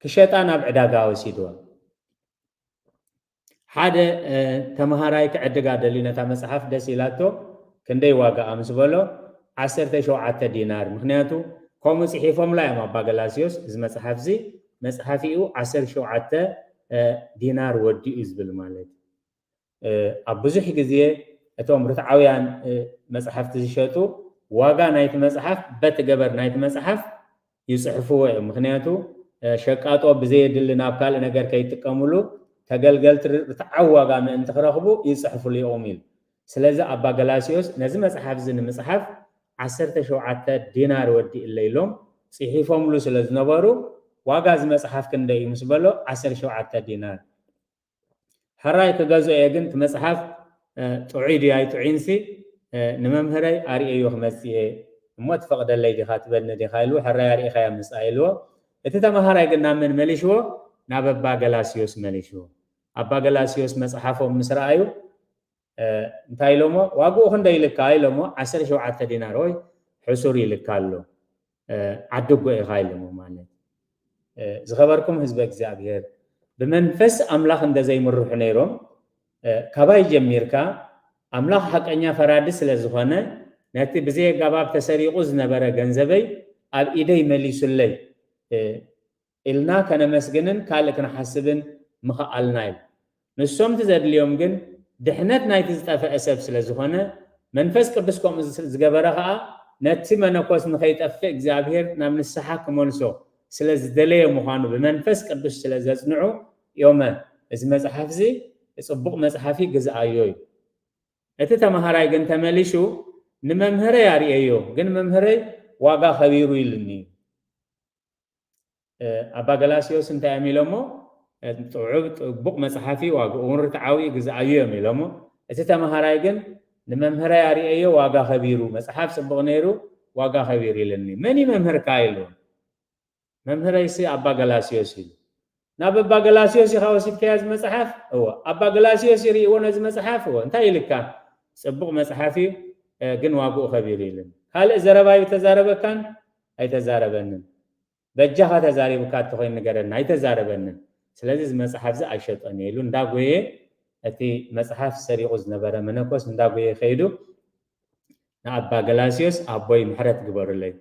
ክሸጣ ናብ ዕዳጋ ወሲድዋ። ሓደ ተምሃራይ ክዕድጋ ደልዩ ነታ መፅሓፍ ደስ ኢላቶ ክንደይ ዋጋኣ ምስ በሎ ዓሰርተ ሸውዓተ ዲናር። ምክንያቱ ከምኡ ፅሒፎምላ እዮም ኣባ ገላስዮስ፣ እዚ መፅሓፍ እዚ መፅሓፊኡ ዓሰርተ ሸውዓተ ዲናር ወዲኡ ዝብል ማለት እዩ። ኣብ ብዙሕ ግዜ እቶም ርትዓውያን መፅሓፍቲ ዝሸጡ ዋጋ ናይቲ መፅሓፍ በቲ ገበር ናይቲ መፅሓፍ ይፅሕፍዎ እዮም። ምክንያቱ ሸቃጦ ብዘየድሊ ናብ ካልእ ነገር ከይጥቀምሉ ተገልገልቲ ርትዓዊ ዋጋ ምእንቲ ክረኽቡ ይፅሕፍሉ እዮም ኢሉ። ስለዚ ኣባ ገላስዮስ ነዚ መፅሓፍ እዚ ንምፅሓፍ ዓሰርተ ሸውዓተ ዲናር ወዲእለ ኢሎም ፅሒፎምሉ ስለ ዝነበሩ ዋጋ እዚ መፅሓፍ ክንደይ እዩ ምስ በሎ ዓሰርተ ሸውዓተ ዲናር። ሕራይ ክገዝኦ እየ፣ ግን እቲ መፅሓፍ ጥዑይ ድዩ ኣይጥዑይንሲ ንመምህረይ ኣርእየዮ ክመፅእ እየ እሞ ትፈቕደለይ ዲኻ ትበልኒ ዲኻ ኢሉ ሕራይ ኣርእኻያ ምፃእ ኢልዎ። እቲ ተምሃራይ ግን ናብ መን መሊሽዎ? ናብ ኣባ ገላስዮስ መሊሽዎ። ኣባ ገላስዮስ መፅሓፎም ምስ ረኣዩ እንታይ ኢሎሞ? ዋግኡ ክንደይ ኢልካ ኢሎሞ? ዓሰርተ ሸውዓተ ዲናር። ወይ ሕሱር ኢልካ ኣሎ፣ ዓድጎ ኢኻ ኢሎሞ ማለት። ዝኸበርኩም ህዝበ እግዚኣብሔር፣ ብመንፈስ ኣምላኽ እንደ ዘይምርሑ ነይሮም ካባይ ጀሚርካ ኣምላኽ ሓቀኛ ፈራዲ ስለ ዝኾነ ነቲ ብዘይ ኣገባብ ተሰሪቑ ዝነበረ ገንዘበይ ኣብ ኢደይ መሊሱለይ ኢልና ከነመስግንን ካልእ ክንሓስብን ምኸኣልና እዩ። ንሶም እቲ ዘድልዮም ግን ድሕነት ናይቲ ዝጠፍአ ሰብ ስለ ዝኾነ መንፈስ ቅዱስ ከምኡ ዝገበረ ኸኣ ነቲ መነኮስ ንኸይጠፍእ እግዚኣብሔር ናብ ንስሓ ክመልሶ ስለ ዝደለየ ምዃኑ ብመንፈስ ቅዱስ ስለ ዘጽንዑ እዮመ እዚ መጽሓፍ እዚ ጽቡቕ መጽሓፊ ግዝኣዮ እዩ። እቲ ተምሃራይ ግን ተመሊሹ ንመምህረይ ኣርእየዮ፣ ግን መምህረይ ዋጋ ከቢሩ ኢሉኒ እዩ። ኣባ ገላስዮስ እንታይ እዮም ኢሎሞ? ጥዑብ ጽቡቕ መጽሓፊ ዋግኡ እውን ርትዓዊ ግዝኣዮ እዮም ኢሎሞ። እቲ ተምሃራይ ግን ንመምህረይ ኣርእየዮ ዋጋ ከቢሩ፣ መጽሓፍ ጽቡቕ ነይሩ ዋጋ ከቢሩ ኢልኒ። መን እዩ መምህርካ ኢሉ። መምህረይሲ ኣባ ገላስዮስ ኢሉ። ናብ ኣባ ገላስዮስ ኢኻ ወሲድካዮ እዚ መጽሓፍ? እወ። ኣባ ገላስዮስ ይርእይዎ ነዚ መጽሓፍ? እወ። እንታይ ኢልካ? ጽቡቕ መጽሓፍ እዩ፣ ግን ዋግኡ ከቢሩ ኢልኒ። ካልእ ዘረባ እዩ ተዛረበካን? ኣይተዛረበንን። በጃኻ ተዛሪቡካ እንተኾይኑ ንገረና። ኣይተዛረበንን። ስለዚ እዚ መጽሓፍ እዚ ኣይሸጦን እየ ኢሉ እንዳጎየ፣ እቲ መጽሓፍ ሰሪቑ ዝነበረ መነኮስ እንዳጎየ ከይዱ ንኣባ ገላስዮስ፣ ኣቦይ ምሕረት ግበሩለይ፣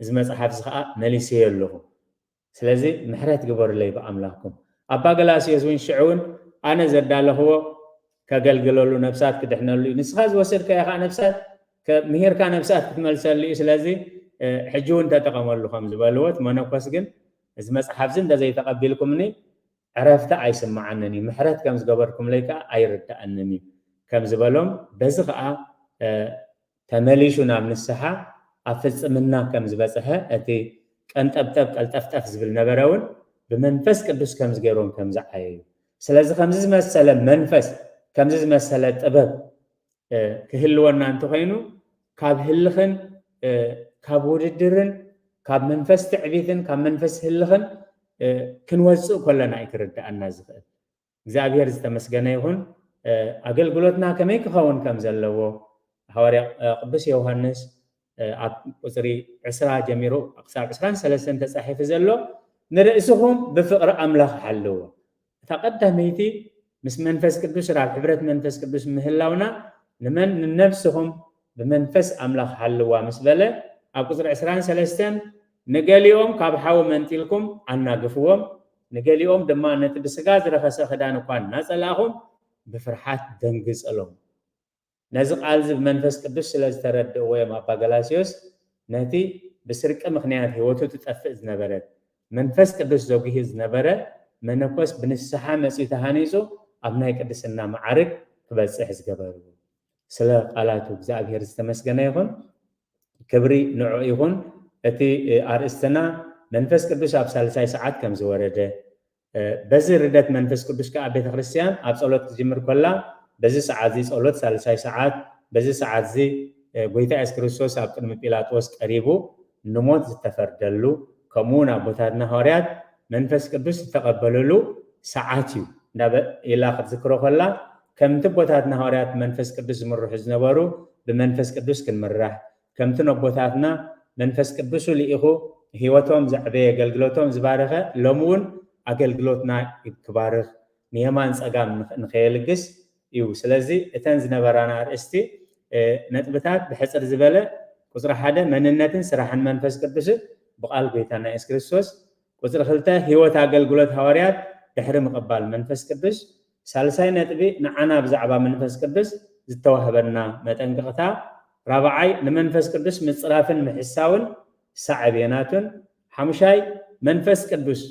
እዚ መጽሓፍ እዚ ኸዓ መሊሰዮ ኣለኹ፣ ስለዚ ምሕረት ግበሩለይ ብኣምላኽኩም። ኣባ ገላስዮስ እውን ሽዑ እውን ኣነ ዘዳለኽዎ ከገልግለሉ፣ ነብሳት ክድሕነሉ እዩ፣ ንስኻ ዝወሰድካዮ ኸዓ ነብሳት ምሂርካ ነብሳት ክትመልሰሉ እዩ፣ ስለዚ ሕጂ እውን ተጠቐመሉ ከም ዝበልዎ፣ እቲ መነኮስ ግን እዚ መጽሓፍ እዚ እንተዘይተቐቢልኩምኒ ዕረፍቲ ኣይስምዓንን እዩ፣ ምሕረት ከም ዝገበርኩምለይ ከኣ ኣይርድኣንን እዩ ከም ዝበሎም፣ በዚ ከኣ ተመሊሹ ናብ ንስሓ ኣብ ፍጽምና ከም ዝበጽሐ፣ እቲ ቀንጠብጠብ ቀልጠፍጠፍ ዝብል ነበረ እውን ብመንፈስ ቅዱስ ከም ዝገይሮም ከም ዝዓየዩ። ስለዚ ከምዚ ዝመሰለ መንፈስ፣ ከምዚ ዝመሰለ ጥበብ ክህልወና እንተኾይኑ፣ ካብ ህልኽን ካብ ውድድርን ካብ መንፈስ ትዕቢትን ካብ መንፈስ ህልኽን ክንወፅእ ከለና እዩ ክርድኣና ዝኽእል። እግዚኣብሔር ዝተመስገነ ይኹን። ኣገልግሎትና ከመይ ክኸውን ከም ዘለዎ ሃዋርያ ቅዱስ ዮሃንስ ኣብ ቁፅሪ ዕስራ ጀሚሩ ክሳብ ዕስራን ሰለስተን ተፃሒፉ ዘሎ፣ ንርእስኹም ብፍቕሪ ኣምላኽ ሓልዎ። እታ ቀዳመይቲ ምስ መንፈስ ቅዱስ ናብ ሕብረት መንፈስ ቅዱስ ምህላውና ንመን ንነብስኹም ብመንፈስ ኣምላኽ ሓልዋ ምስ በለ ኣብ ቁፅሪ ዕስራን ሰለስተን ንገሊኦም ካብ ሓዊ መንጢልኩም ኣናግፍዎም፣ ንገሊኦም ድማ ነቲ ብስጋ ዝረኸሰ ክዳን እኳ እናጸላእኹም ብፍርሓት ደንግጸሎም። ነዚ ቃል እዚ ብመንፈስ ቅዱስ ስለ ዝተረድእዎ እዮም ኣባ ገላስዮስ ነቲ ብስርቂ ምኽንያት ህይወቱ ትጠፍእ ዝነበረት መንፈስ ቅዱስ ዘጉሂ ዝነበረ መነኮስ ብንስሓ መጺኡ ተሃኒጹ ኣብ ናይ ቅድስና መዓርግ ክበጽሕ ዝገበርዎ። ስለ ቃላቱ እግዚኣብሔር ዝተመስገነ ይኹን። ክብሪ ንዑ ይኹን። እቲ ኣርእስትና መንፈስ ቅዱስ ኣብ ሳልሳይ ሰዓት ከም ዝወረደ፣ በዚ ርደት መንፈስ ቅዱስ ከኣ ቤተ ክርስቲያን ኣብ ጸሎት ክትጅምር ከላ በዚ ሰዓት እዚ ጸሎት ሳልሳይ ሰዓት፣ በዚ ሰዓት እዚ ጎይታ የሱስ ክርስቶስ ኣብ ቅድሚ ጲላጦስ ቀሪቡ ንሞት ዝተፈርደሉ፣ ከምኡ እውን ኣቦታትና ሃዋርያት መንፈስ ቅዱስ ዝተቐበልሉ ሰዓት እዩ ኢላ ክትዝክሮ ከላ፣ ከምቲ ኣቦታትና ሃዋርያት መንፈስ ቅዱስ ዝምርሑ ዝነበሩ ብመንፈስ ቅዱስ ክንምራሕ፣ ከምቲ ነቦታትና መንፈስ ቅዱሱ ልኢኹ ህይወቶም ዘዕበየ ኣገልግሎቶም ዝባረኸ ሎሚ እውን ኣገልግሎትና ክባርኽ ንየማን ጸጋም ንኸየልግስ እዩ። ስለዚ እተን ዝነበራና ኣርእስቲ ነጥብታት ብሕጽር ዝበለ ቁጽሪ ሓደ መንነትን ስራሕን መንፈስ ቅዱስ ብቓል ጎይታና የሱስ ክርስቶስ፣ ቁጽሪ ክልተ ህይወት ኣገልግሎት ሃዋርያት ድሕሪ ምቕባል መንፈስ ቅዱስ፣ ሳልሳይ ነጥቢ ንዓና ብዛዕባ መንፈስ ቅዱስ ዝተዋህበና መጠንቀቕታ፣ ራብዓይ ንመንፈስ ቅዱስ ምጽራፍን ምሕሳውን ሳዕቤናቱን፣ ሓሙሻይ መንፈስ ቅዱስ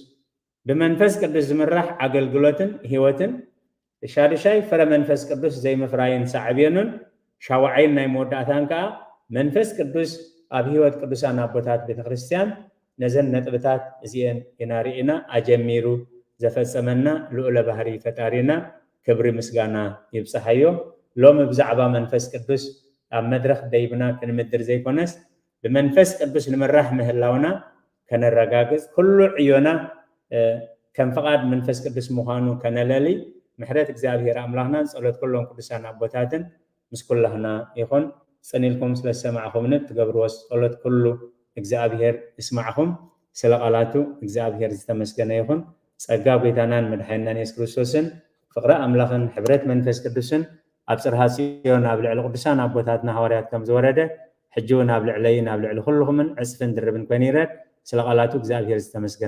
ብመንፈስ ቅዱስ ዝምራሕ ኣገልግሎትን ህይወትን፣ ሻዱሻይ ፍረ መንፈስ ቅዱስ ዘይምፍራይን ሳዕቤኑን፣ ሻውዓይን ናይ መወዳእታን ከኣ መንፈስ ቅዱስ ኣብ ህይወት ቅዱሳን ኣቦታት ቤተ ክርስቲያን። ነዘን ነጥብታት እዚኤን ኢና ርኢና ኣጀሚሩ ዘፈጸመና ልዑለ ባህሪ ፈጣሪና ክብሪ ምስጋና ይብጽሓዮ። ሎሚ ብዛዕባ መንፈስ ቅዱስ ኣብ መድረኽ ደይብና ክንምድር ዘይኮነስ ብመንፈስ ቅዱስ ንምራሕ ምህላውና ከነረጋግጽ ኩሉ ዕዮና ከም ፍቓድ መንፈስ ቅዱስ ምዃኑ ከነለሊ ምሕረት እግዚኣብሔር ኣምላኽናን ጸሎት ኩሎም ቅዱሳን ኣቦታትን ምስ ኩላህና ይኹን። ጽን ኢልኩም ስለ ዝሰማዕኹምኒ እትገብርዎ ጸሎት ኩሉ እግዚኣብሔር ይስማዕኹም። ስለ ቃላቱ እግዚኣብሔር ዝተመስገነ ይኹን። ጸጋ ጎይታናን መድሓኒናን የሱስ ክርስቶስን ፍቕሪ ኣምላኽን ሕብረት መንፈስ ቅዱስን ኣብ ጽርሃ ጽዮን ኣብ ልዕሊ ቅዱሳን ኣቦታትና ሃዋርያት ከም ዝወረደ ሕጂ እውን ኣብ ልዕለይን ኣብ ልዕሊ ኩልኹምን ዕጽፍን ድርብን ኮይኑ ይረድ። ስለ ቃላቱ እግዚኣብሔር ዝተመስገነ